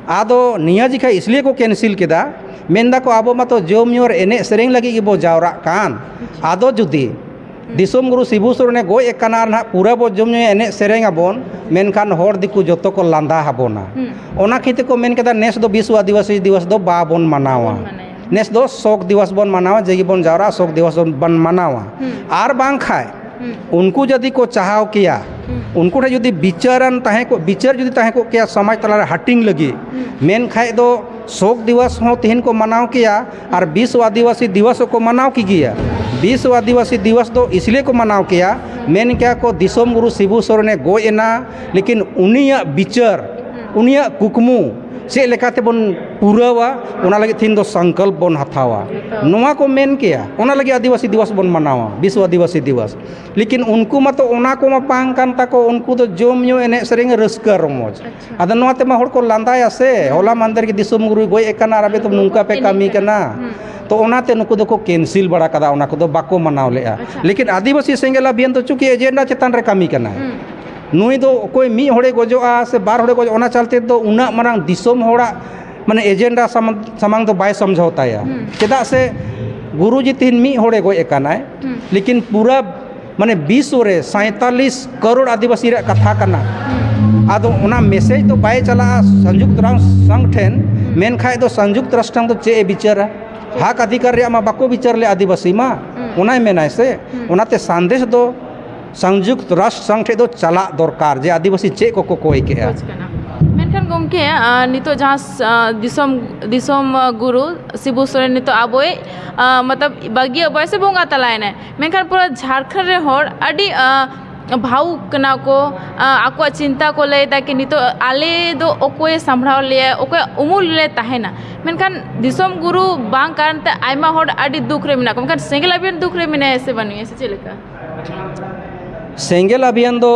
ᱟᱫᱚ ᱱᱤᱭᱟᱹ ᱡᱚᱠᱷᱟ ᱤᱥᱞᱤᱭᱮ ᱠᱚ ᱠᱮᱱᱥᱤᱞ ᱠᱮᱫᱟ, ᱢᱮᱱᱫᱟᱠᱚ ᱟᱵᱚ ᱢᱟᱛᱚ ᱡᱚᱢ ᱧᱩ ᱟᱨ ᱮᱱᱮᱡ ᱥᱮᱨᱮᱧ ᱞᱟᱹᱜᱤᱫ ᱜᱮᱵᱚ ᱡᱟᱣᱨᱟᱜ ᱠᱟᱱ᱾ ᱟᱪᱪᱷᱟ᱾ ᱟᱫᱚ ᱡᱩᱫᱤ ᱦᱩᱸ᱾ ᱫᱤᱥᱚᱢ ᱜᱩᱨᱩ ᱥᱤᱵᱩ ᱥᱚᱨᱮᱱᱮ ᱜᱚᱡ ᱟᱠᱟᱱᱟ ᱟᱨ ᱱᱟᱦᱟᱜ ᱯᱩᱨᱟᱹ ᱵᱚ ᱡᱚᱢ ᱧᱩᱭᱟ, ᱮᱱᱮᱡ ᱥᱮᱨᱮᱧ ᱟᱵᱚᱱ, ᱢᱮᱱᱠᱷᱟᱱ ᱦᱚᱲ ᱫᱤᱠᱩ ᱡᱚᱛᱚ ᱠᱚ ᱞᱟᱸᱫᱟ ᱟᱵᱚᱱᱟ᱾ ᱦᱩᱸ᱾ ᱚᱱᱟ ᱠᱷᱟᱹᱛᱤᱨ ᱛᱮᱠᱚ ᱢᱮᱱ ᱠᱮᱫᱟ ᱱᱮᱥ ᱫᱚ ᱵᱤᱥᱣ ᱟᱹᱫᱤᱵᱟᱹᱥᱤ ᱫᱤᱣᱟᱥ ᱫᱚ ᱵᱟᱵᱚᱱ ᱢᱟᱱᱟᱣᱟ᱾ ᱵᱟᱵᱚᱱ ᱢᱟᱱᱟᱣᱟ᱾ ᱱᱮᱥ ᱫᱚ ᱥᱳᱠ ᱫᱤᱣᱟᱥ ᱵᱚᱱ ᱢᱟᱱᱟᱣᱟ, ᱡᱮ ᱜᱮᱵᱚᱱ ᱡᱟᱣᱨᱟᱜᱼᱟ, ᱥᱳᱠ ᱫᱤᱣᱟᱥ ᱵᱚᱱ ᱢᱟᱱᱟᱣᱟ᱾ ᱦᱩᱸ᱾ ᱟᱨ ᱵᱟᱝᱠᱷᱟᱡ ᱦᱩᱸ᱾ ᱩᱱᱠᱩ ᱡᱩᱫᱤ ᱠᱚ ᱪᱟᱦᱟᱣ ᱠᱮᱭᱟ, ᱦᱩᱸ᱾ ᱩᱱᱠᱩ ᱴᱷᱮᱱ ᱡᱩᱫᱤ ᱵᱤᱪᱟᱹᱨᱟᱱ ᱛᱟᱦᱮᱸ ᱠᱚ, ᱵᱤᱪᱟᱹᱨ ᱡᱩᱫᱤ ᱛᱟᱦᱮᱸ ᱠᱚᱜ ᱠᱮᱭᱟ ᱥᱚᱢᱟᱡᱽ ᱛᱟᱞᱟᱨᱮ ᱦᱟᱹᱴᱤᱧ ᱞᱟᱹᱜᱤᱫ, ᱦᱩᱸ᱾ ᱢᱮᱱᱠᱷᱟᱡ ᱫᱚ ᱥᱳᱠ ᱫᱤᱣᱟᱥ ᱦᱚᱸ ᱛᱮᱦᱮᱧ ᱠᱚ ᱢᱟᱱᱟᱣ ᱠᱮᱭᱟ ᱟᱨ ᱵᱤᱥᱣ ᱟᱹᱫᱤᱵᱟᱹᱥᱤ ᱫᱤᱣᱟᱥ ᱦᱚᱸᱠᱚ ᱢᱟᱱᱟᱣ ᱠᱮᱜᱮᱭᱟ᱾ ᱵᱤᱥᱣ ᱟᱹᱫᱤᱵᱟᱹᱥᱤ ᱫᱤᱣᱟᱥ ᱫᱚ ᱤᱥᱞᱤᱭᱮ ᱠᱚ ᱢᱟᱱᱟᱣ ᱠᱮᱭᱟ, ᱢᱮᱱ ᱠᱮᱭᱟ ᱠᱚ ᱫᱤᱥᱚᱢ ᱜᱩᱨᱩ ᱥᱤᱵᱩ ᱥᱚᱨᱮᱱᱮ ᱜᱚᱡ ᱮᱱᱟ, ᱞᱮᱠᱤᱱ ᱩᱱᱤᱭᱟᱜ ᱵᱤᱪᱟᱹᱨ, ᱩᱱᱤᱭᱟᱜ ᱠᱩᱠᱢᱩ ᱪᱮᱫ ᱞᱮᱠᱟᱛᱮᱵᱚᱱ ᱯᱩᱨᱟᱹᱣᱟ, ᱚᱱᱟ ᱞᱟᱹᱜᱤᱫ ᱛᱮᱦᱮᱧ ᱫᱚ ᱥᱚᱝᱠᱚᱞᱯ ᱵᱚᱱ ᱦᱟᱛᱟᱣᱟ᱾ ᱦᱟᱛᱟᱣᱟ᱾ ᱱᱚᱣᱟ ᱠᱚ ᱢᱮᱱ ᱠᱮᱭᱟ, ᱚᱱᱟ ᱞᱟᱹᱜᱤᱫ ᱟᱹᱫᱤᱵᱟᱹᱥᱤ ᱫᱤᱣᱟᱥ ᱵᱚᱱ ᱢᱟᱱᱟᱣᱟ, ᱵᱤᱥᱣ ᱟᱹᱫᱤᱵᱟᱹᱥᱤ ᱫᱤᱣᱟᱥ᱾ ᱞᱮᱠᱤᱱ ᱩᱱᱠᱩ ᱢᱟᱛᱚ ᱚᱱᱟ ᱠᱚᱢᱟ ᱵᱟᱝ ᱠᱟᱱ ᱛᱟᱠᱚ, ᱩᱱᱠᱩ ᱫᱚ ᱡᱚᱢ ᱧᱩ, ᱮᱱᱮᱡ ᱥᱮᱨᱮᱧ, ᱨᱟᱹᱥᱠᱟᱹ ᱨᱚᱢᱚᱡᱽ᱾ ᱟᱪᱪᱷᱟ᱾ ᱟᱫᱚ ᱱᱚᱣᱟ ᱛᱮᱢᱟ ᱦᱚᱲ ᱠᱚ ᱞᱟᱸᱫᱟᱭᱟ ᱥᱮ, ᱦᱚᱞᱟ ᱢᱟᱦᱫᱮᱨ ᱜᱮ ᱫᱤᱥᱚᱢ ᱜᱩᱨᱩᱭ ᱜᱚᱡ ᱟᱠᱟᱱᱟ ᱟᱨ ᱟᱯᱮ ᱫᱚ ᱱᱚᱝᱠᱟ ᱯᱮ ᱠᱟᱹᱢᱤ ᱠᱟᱱᱟ᱾ ᱦᱩᱸ᱾ ᱛᱚ ᱚᱱᱟᱛᱮ ᱱᱩᱠᱩ ᱫᱚᱠᱚ ᱠᱮᱱᱥᱤᱞ ᱵᱟᱲᱟ ᱠᱟᱫᱟ, ᱚᱱᱟ ᱠᱚᱫᱚ ᱵᱟᱠᱚ ᱢᱟᱱᱟᱣ ᱞᱮᱜᱼᱟ᱾ ᱟᱪᱪᱷᱟ᱾ ᱞᱮᱠᱤᱱ ᱟᱹᱫᱤᱵᱟᱹᱥᱤ ᱥᱮᱸᱜᱮᱞ ᱟᱵᱷᱤᱭᱟᱱ ᱫᱚ ᱪᱩᱸᱠᱤ ᱮᱡᱮᱱᱰᱟ ᱪᱮᱛᱟᱱ ᱨᱮ ᱠᱟᱹᱢᱤ ᱠᱟᱱᱟᱭ᱾ ᱦᱩᱸ᱾ ᱱᱩᱭ ᱫᱚ ᱚᱠᱚᱭ ᱢᱤᱫ ᱦᱚᱲᱮ ᱜᱚᱡᱚᱜᱼᱟ ᱥᱮ ᱵᱟᱨ ᱦᱚᱲᱮ ᱜᱚᱡᱚᱜᱼᱟ, ᱚᱱᱟ ᱪᱟᱞᱛᱮ ᱫᱚ ᱩᱱᱟᱹᱜ ᱢᱟᱨᱟᱝ ᱫᱤᱥᱚᱢ ᱦᱚᱲᱟᱜ ᱢᱟᱱᱮ ᱮᱡᱮᱱᱰᱟ ᱥᱟᱢᱟᱝ, ᱥᱟᱢᱟᱝ ᱫᱚ ᱵᱟᱭ ᱥᱚᱢᱡᱷᱟᱣ ᱛᱟᱭᱟ᱾ ᱦᱩᱸ᱾ ᱪᱮᱫᱟᱜ ᱥᱮ ᱜᱩᱨᱩᱡᱤ ᱛᱤᱦᱤᱧ ᱢᱤᱫ ᱦᱚᱲᱮ ᱜᱚᱡ ᱟᱠᱟᱱᱟᱭ, ᱦᱩᱸ᱾ ᱞᱮᱠᱤᱱ ᱯᱩᱨᱟᱹ ᱢᱟᱱᱮ ᱵᱤᱥᱣ ᱨᱮ ᱥᱟᱸᱭᱛᱟᱞᱤᱥ ᱠᱟᱨᱳᱲ ᱟᱹᱫᱤᱵᱟᱹᱥᱤ ᱨᱮᱭᱟᱜ ᱠᱟᱛᱷᱟ ᱠᱟᱱᱟ᱾ ᱦᱩᱸ᱾ ᱟᱫᱚ ᱚᱱᱟ ᱢᱮᱥᱮᱡᱽ ᱫᱚ ᱵᱟᱭ ᱪᱟᱞᱟᱜᱼᱟ ᱥᱚᱝᱡᱩᱠᱛ ᱨᱟᱥᱴᱨ ᱥᱚᱝᱜᱷ ᱴᱷᱮᱱ, ᱦᱩᱸ᱾ ᱢᱮᱱᱠᱷᱟᱡ ᱫᱚ ᱥᱚᱝᱡᱩᱠᱛ ᱨᱟᱥᱴᱨ ᱥᱚᱝᱜᱷ ᱫᱚ ᱪᱮᱫ ᱮ ᱵᱤᱪᱟᱹᱨᱟ? ᱦᱟᱠ ᱚᱫᱷᱤᱠᱟᱨ ᱨᱮᱭᱟᱜ ᱢᱟ ᱵᱟᱠᱚ ᱵᱤᱪᱟᱹᱨ ᱞᱮ ᱟᱹᱫᱤᱵᱟᱹᱥᱤ ᱢᱟ, ᱦᱩᱸ᱾ ᱚᱱᱟᱭ ᱢᱮᱱᱟᱭ ᱥᱮ᱾ ᱦᱩᱸ᱾ ᱚᱱᱟᱛᱮ ᱥᱟᱸᱫᱮᱥ ᱫᱚ ᱥᱚᱝᱡᱩᱠᱛ ᱨᱟᱥᱴᱨ ᱥᱚᱝᱜᱷ ᱴᱷᱮᱡ ᱫᱚ ᱪᱟᱞᱟᱜ ᱫᱚᱨᱠᱟᱨ ᱡᱮ ᱟᱹᱫᱤᱵᱟᱹᱥᱤ ᱪᱮᱫ ᱠᱚᱠᱚ ᱠᱚᱭ ᱠᱮᱜᱼᱟ᱾ ᱠᱷᱚᱡᱽ ᱠᱟᱱᱟ᱾ ᱢᱮᱱᱠᱷᱟᱱ ᱜᱚᱢᱠᱮ, ᱜᱚᱢᱠᱮ, ᱟᱨ ᱱᱤᱛᱚᱜ ᱡᱟᱦᱟᱸ ᱥ-, ᱟᱨ ᱫᱤᱥᱚᱢ, ᱫᱤᱥᱚᱢ, ᱟᱨ ᱜᱩᱨᱩ ᱥᱤᱵᱩ ᱥᱚᱨᱮᱱ ᱱᱤᱛᱚᱜ ᱟᱵᱚᱭ, ᱟᱨ ᱢᱚᱛᱞᱚᱵ ᱵᱟᱹᱜᱤᱭᱟᱜ ᱵᱚᱱᱟᱭ ᱥᱮ ᱵᱚᱸᱜᱟ ᱛᱟᱞᱟᱭᱮᱱᱟᱭ, ᱢᱮᱱᱠᱷᱟᱱ ᱯᱩᱨᱟᱹ ᱡᱷᱟᱲᱠᱷᱚᱸᱰ ᱨᱮᱱ ᱦᱚᱲ ᱟᱹᱰᱤ, ᱟᱨ ᱵᱷᱟᱣᱩᱠ ᱠᱟᱱᱟ ᱠᱚ, ᱟᱨ ᱟᱠᱚᱣᱟᱜ ᱪᱤᱱᱛᱟ ᱠᱚ ᱞᱟᱹᱭ ᱮᱫᱟ ᱠᱤ ᱱᱤᱛᱚᱜ ᱟᱞᱮ ᱫᱚ ᱚᱠᱚᱭᱮ ᱥᱟᱢᱵᱷᱟᱲᱟᱣ ᱞᱮᱭᱟ, ᱚᱠᱚᱭᱟᱜ ᱩᱢᱩᱞ ᱨᱮᱞᱮ ᱛᱟᱦᱮᱱᱟ᱾ ᱢᱮᱱᱠᱷᱟᱱ ᱫᱤᱥᱚᱢ ᱜᱩᱨᱩ ᱵᱟᱝ ᱠᱟᱨᱚᱱ ᱛᱮ ᱟᱭᱢᱟ ᱦᱚᱲ ᱟᱹᱰᱤ ᱫᱩᱠ ᱨᱮ ᱢᱮᱱᱟᱜ ᱠᱚᱣᱟ, ᱢᱮᱱᱠᱷᱟᱱ ᱥᱮᱸᱜᱮᱞ ᱟᱵᱤᱱ ᱫᱩᱠ ᱨᱮ ᱢᱮᱱᱟᱭᱟ ᱥᱮ ᱵᱟᱹᱱᱩᱭᱟ ᱥᱮ ᱪᱮᱫ ᱞᱮᱠᱟ? ᱥᱮᱸᱜᱮᱞ ᱟᱵᱷᱤᱭᱟᱱ ᱫᱚ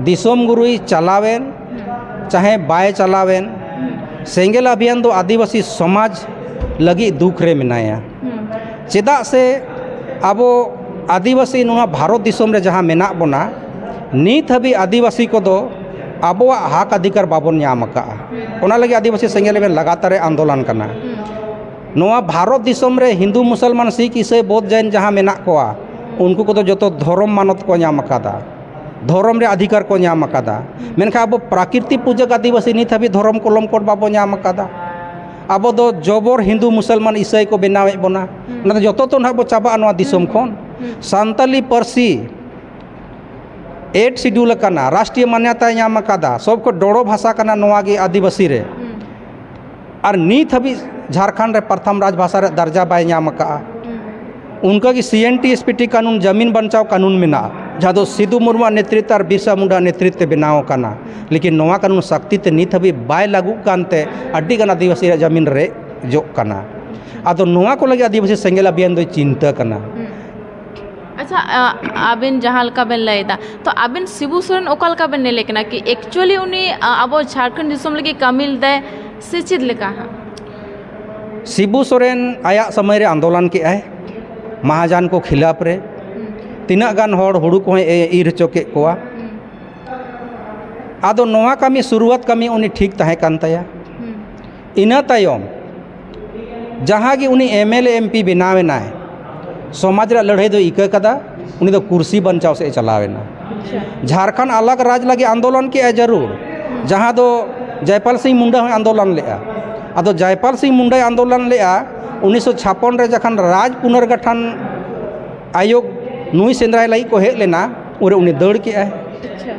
ᱫᱤᱥᱚᱢ ᱜᱩᱨᱩᱭ ᱪᱟᱞᱟᱣᱮᱱ, ᱪᱟᱦᱮ ᱵᱟᱭ ᱪᱟᱞᱟᱣᱮᱱ, ᱥᱮᱸᱜᱮᱞ ᱟᱵᱷᱤᱭᱟᱱ ᱫᱚ ᱟᱹᱫᱤᱵᱟᱹᱥᱤ ᱥᱚᱢᱟᱡᱽ ᱞᱟᱹᱜᱤᱫ ᱫᱩᱠ ᱨᱮ ᱢᱮᱱᱟᱭᱟ᱾ ᱪᱮᱫᱟᱜ ᱥᱮ ᱟᱵᱚ ᱟᱹᱫᱤᱵᱟᱹᱥᱤ ᱱᱚᱣᱟ ᱵᱷᱟᱨᱚᱛ ᱫᱤᱥᱚᱢ ᱨᱮ ᱡᱟᱦᱟᱸ ᱢᱮᱱᱟᱜ ᱵᱚᱱᱟ, ᱱᱤᱛ ᱦᱟᱹᱵᱤᱡ ᱟᱹᱫᱤᱵᱟᱹᱥᱤ ᱠᱚᱫᱚ ᱟᱵᱚᱣᱟᱜ ᱦᱟᱠ ᱚᱫᱷᱤᱠᱟᱨ ᱵᱟᱵᱚᱱ ᱧᱟᱢ ᱟᱠᱟᱫᱼᱟ᱾ ᱚᱱᱟ ᱞᱟᱹᱜᱤᱫ ᱟᱹᱫᱤᱵᱟᱹᱥᱤ ᱥᱮᱸᱜᱮᱞ ᱟᱵᱷᱤᱭᱟᱱ ᱞᱟᱜᱟᱛᱟᱨ ᱮ ᱟᱱᱫᱳᱞᱚᱱ ᱠᱟᱱᱟ᱾ ᱱᱚᱣᱟ ᱵᱷᱟᱨᱚᱛ ᱫᱤᱥᱚᱢ ᱨᱮ ᱦᱤᱱᱫᱩ, ᱢᱩᱥᱚᱞᱢᱟᱱ, ᱥᱤᱠᱷ, ᱤᱥᱟᱹᱭ, ᱵᱳᱫᱷ, ᱡᱟᱭᱤᱱ ᱡᱟᱦᱟᱸ ᱢᱮᱱᱟᱜ ᱠᱚᱣᱟ, ᱩᱱᱠᱩ ᱠᱚᱫᱚ ᱡᱚᱛᱚ ᱫᱷᱚᱨᱚᱢ ᱢᱟᱱᱚᱛ ᱠᱚ ᱧᱟᱢ ᱟᱠᱟᱫᱟ, ᱫᱷᱚᱨᱚᱢ ᱨᱮ ᱚᱫᱷᱤᱠᱟᱨ ᱠᱚ ᱧᱟᱢ ᱟᱠᱟᱫᱟ᱾ ᱢᱮᱱᱠᱷᱟᱱ ᱟᱵᱚ ᱯᱨᱟᱠᱨᱤᱛᱤᱠ ᱯᱩᱡᱟᱹ ᱟᱹᱫᱤᱵᱟᱹᱥᱤ ᱱᱤᱛ ᱦᱟᱹᱵᱤᱡ ᱫᱷᱚᱨᱚᱢ ᱠᱚᱞᱚᱢ ᱠᱳᱰ ᱵᱟᱵᱚ ᱧᱟᱢ ᱟᱠᱟᱫᱟ᱾ ᱟᱵᱚ ᱫᱚ ᱡᱚᱵᱚᱨ ᱦᱤᱱᱫᱩ, ᱢᱩᱥᱚᱞᱢᱟᱱ, ᱤᱥᱟᱹᱭ ᱠᱚ ᱵᱮᱱᱟᱣᱮᱫ ᱵᱚᱱᱟ᱾ ᱚᱱᱟ ᱫᱚ ᱡᱚᱛᱚ ᱛᱚ ᱱᱟᱦᱟᱜ ᱵᱚ ᱪᱟᱵᱟᱜᱼᱟ ᱱᱚᱣᱟ ᱫᱤᱥᱚᱢ ᱠᱷᱚᱱ᱾ ᱥᱟᱱᱛᱟᱞᱤ ᱯᱟᱹᱨᱥᱤ ᱮᱭᱤᱴ ᱥᱤᱰᱩᱞ ᱟᱠᱟᱱᱟ, ᱨᱟᱥᱴᱨᱤᱭᱚ ᱢᱟᱱᱭᱚᱛᱟᱭ ᱧᱟᱢ ᱟᱠᱟᱫᱟ, ᱥᱚᱵ ᱠᱷᱚᱱ ᱰᱚᱲᱚ ᱵᱷᱟᱥᱟ ᱠᱟᱱᱟ ᱱᱚᱣᱟ ᱜᱮ ᱟᱹᱫᱤᱵᱟᱹᱥᱤ ᱨᱮ᱾ ᱟᱨ ᱱᱤᱛ ᱦᱟᱹᱵᱤᱡ ᱡᱷᱟᱲᱠᱷᱚᱸᱰ ᱨᱮ ᱯᱨᱚᱛᱷᱚᱢ ᱨᱟᱡᱽ ᱵᱷᱟᱥᱟ ᱨᱮᱭᱟᱜ ᱫᱟᱨᱡᱟ ᱵᱟᱭ ᱧᱟᱢ ᱟᱠᱟᱫᱼᱟ᱾ ᱚᱱᱠᱟᱜᱮ ᱥᱤ N T S P T ᱠᱟᱹᱱᱩᱱ, ᱡᱟᱢᱤᱱ ᱵᱟᱧᱪᱟᱣ ᱠᱟᱹᱱᱩᱱ ᱢᱮᱱᱟᱜᱼᱟ, ᱡᱟᱦᱟᱸ ᱫᱚ ᱥᱤᱫᱩ ᱢᱩᱨᱢᱩᱣᱟᱜ ᱱᱮᱛᱨᱤᱛᱵ ᱟᱨ ᱵᱤᱨᱥᱟ ᱢᱩᱱᱰᱟ ᱱᱮᱛᱨᱤᱛᱵ ᱛᱮ ᱵᱮᱱᱟᱣ ᱟᱠᱟᱱᱟ᱾ ᱞᱮᱠᱤᱱ ᱱᱚᱣᱟ ᱠᱟᱹᱱᱩᱱ ᱥᱟᱹᱠᱛᱤ ᱛᱮ ᱱᱤᱛ ᱦᱟᱹᱵᱤᱡ ᱵᱟᱭ ᱞᱟᱹᱜᱩᱜ ᱠᱟᱱᱛᱮ ᱟᱹᱰᱤ ᱜᱟᱱ ᱟᱹᱫᱤᱵᱟᱹᱥᱤ ᱨᱮᱭᱟᱜ ᱡᱟᱢᱤᱱ ᱨᱮᱡᱚᱜ ᱠᱟᱱᱟ᱾ ᱟᱫᱚ ᱱᱚᱣᱟ ᱠᱚ ᱞᱟᱹᱜᱤᱫ ᱟᱹᱫᱤᱵᱟᱹᱥᱤ ᱥᱮᱸᱜᱮᱞ ᱟᱵᱷᱤᱭᱟᱱ ᱫᱚᱭ ᱪᱤᱱᱛᱟᱹ ᱠᱟᱱᱟ᱾ ᱟᱪᱪᱷᱟ, ᱟ-, ᱟᱵᱮᱱ ᱡᱟᱦᱟᱸ ᱞᱮᱠᱟ ᱵᱮᱱ ᱞᱟᱹᱭ ᱮᱫᱟ, ᱛᱚ ᱟᱵᱮᱱ ᱥᱤᱵᱩ ᱥᱚᱨᱮᱱ ᱚᱠᱟ ᱞᱮᱠᱟ ᱵᱮᱱ ᱧᱮᱞᱮ ᱠᱟᱱᱟ ᱠᱤ actually ᱩᱱᱤ, ᱟ, ᱟᱵᱚ ᱡᱷᱟᱲᱠᱷᱚᱸᱰ ᱫᱤᱥᱚᱢ ᱞᱟᱹᱜᱤᱫ ᱠᱟᱹᱢᱤ ᱞᱮᱫᱟᱭ ᱥᱮ ᱪᱮᱫ ᱞᱮᱠᱟ ᱦᱟᱸᱜ? ᱥᱤᱵᱩ ᱥᱚᱨᱮᱱ ᱟᱭᱟᱜ ᱥᱚᱢᱚᱭ ᱨᱮ ᱟᱱᱫᱳᱞᱚᱱ ᱠᱮᱜᱼᱟᱭ ᱢᱟᱦᱟᱡᱟᱱ ᱠᱚ ᱠᱷᱤᱞᱟᱯ ᱨᱮ᱾ ᱛᱤᱱᱟᱹᱜ ᱜᱟᱱ ᱦᱚᱲ ᱦᱩᱲᱩ ᱠᱚᱦᱚᱸᱭ ᱮ-, ᱤᱨ ᱦᱚᱪᱚ ᱠᱮᱫ ᱠᱚᱣᱟ᱾ ᱟᱫᱚ ᱱᱚᱣᱟ ᱠᱟᱹᱢᱤ, ᱥᱩᱨᱩᱣᱟᱛ ᱠᱟᱹᱢᱤ ᱩᱱᱤ ᱴᱷᱤᱠ ᱛᱟᱦᱮᱸ ᱠᱟᱱ ᱛᱟᱭᱟ᱾ ᱤᱱᱟᱹ ᱛᱟᱭᱚᱢ ᱡᱟᱦᱟᱸ ᱜᱮ ᱩᱱᱤ M L A, M P ᱵᱮᱱᱟᱣ ᱮᱱᱟᱭ, ᱥᱚᱢᱟᱡᱽ ᱨᱮᱭᱟᱜ ᱞᱟᱹᱲᱦᱟᱹᱭ ᱫᱚᱭ ᱤᱠᱟᱹ ᱠᱟᱫᱟ, ᱩᱱᱤ ᱫᱚ ᱠᱩᱨᱥᱤ ᱵᱟᱧᱪᱟᱣ ᱥᱮᱫ ᱮ ᱪᱟᱞᱟᱣ ᱮᱱᱟ᱾ ᱡᱷᱟᱲᱠᱷᱚᱸᱰ ᱟᱞᱟᱜᱽ ᱨᱟᱡᱽ ᱞᱟᱹᱜᱤᱫ ᱟᱱᱫᱳᱞᱚᱱ ᱠᱮᱜᱼᱟᱭ ᱡᱟᱹᱨᱩᱲ, ᱡᱟᱦᱟᱸ ᱫᱚ ᱡᱚᱭᱯᱟᱞ ᱥᱤᱝ ᱢᱩᱱᱰᱟ ᱦᱚᱸᱭ ᱟᱱᱫᱳᱞᱚᱱ ᱞᱮᱜᱼᱟ᱾ ᱟᱫᱚ ᱡᱚᱭᱯᱟᱞ ᱥᱤᱝ ᱢᱩᱱᱰᱟᱭ ᱟᱱᱫᱳᱞᱚᱱ ᱞᱮᱜᱼᱟ, ᱩᱱᱤᱥᱥᱚ ᱪᱷᱟᱯᱯᱚᱱ ᱨᱮ ᱡᱚᱠᱷᱚᱱ ᱨᱟᱡᱽ ᱯᱩᱱᱚᱨᱜᱚᱴᱷᱚᱱ ᱟᱭᱳᱜᱽ ᱱᱩᱭ ᱥᱮᱸᱫᱽᱨᱟᱭ ᱞᱟᱹᱜᱤᱫ ᱠᱚ ᱦᱮᱡ ᱞᱮᱱᱟ, ᱩᱱᱨᱮ ᱩᱱᱤ ᱫᱟᱹᱲ ᱠᱮᱜᱼᱟᱭ᱾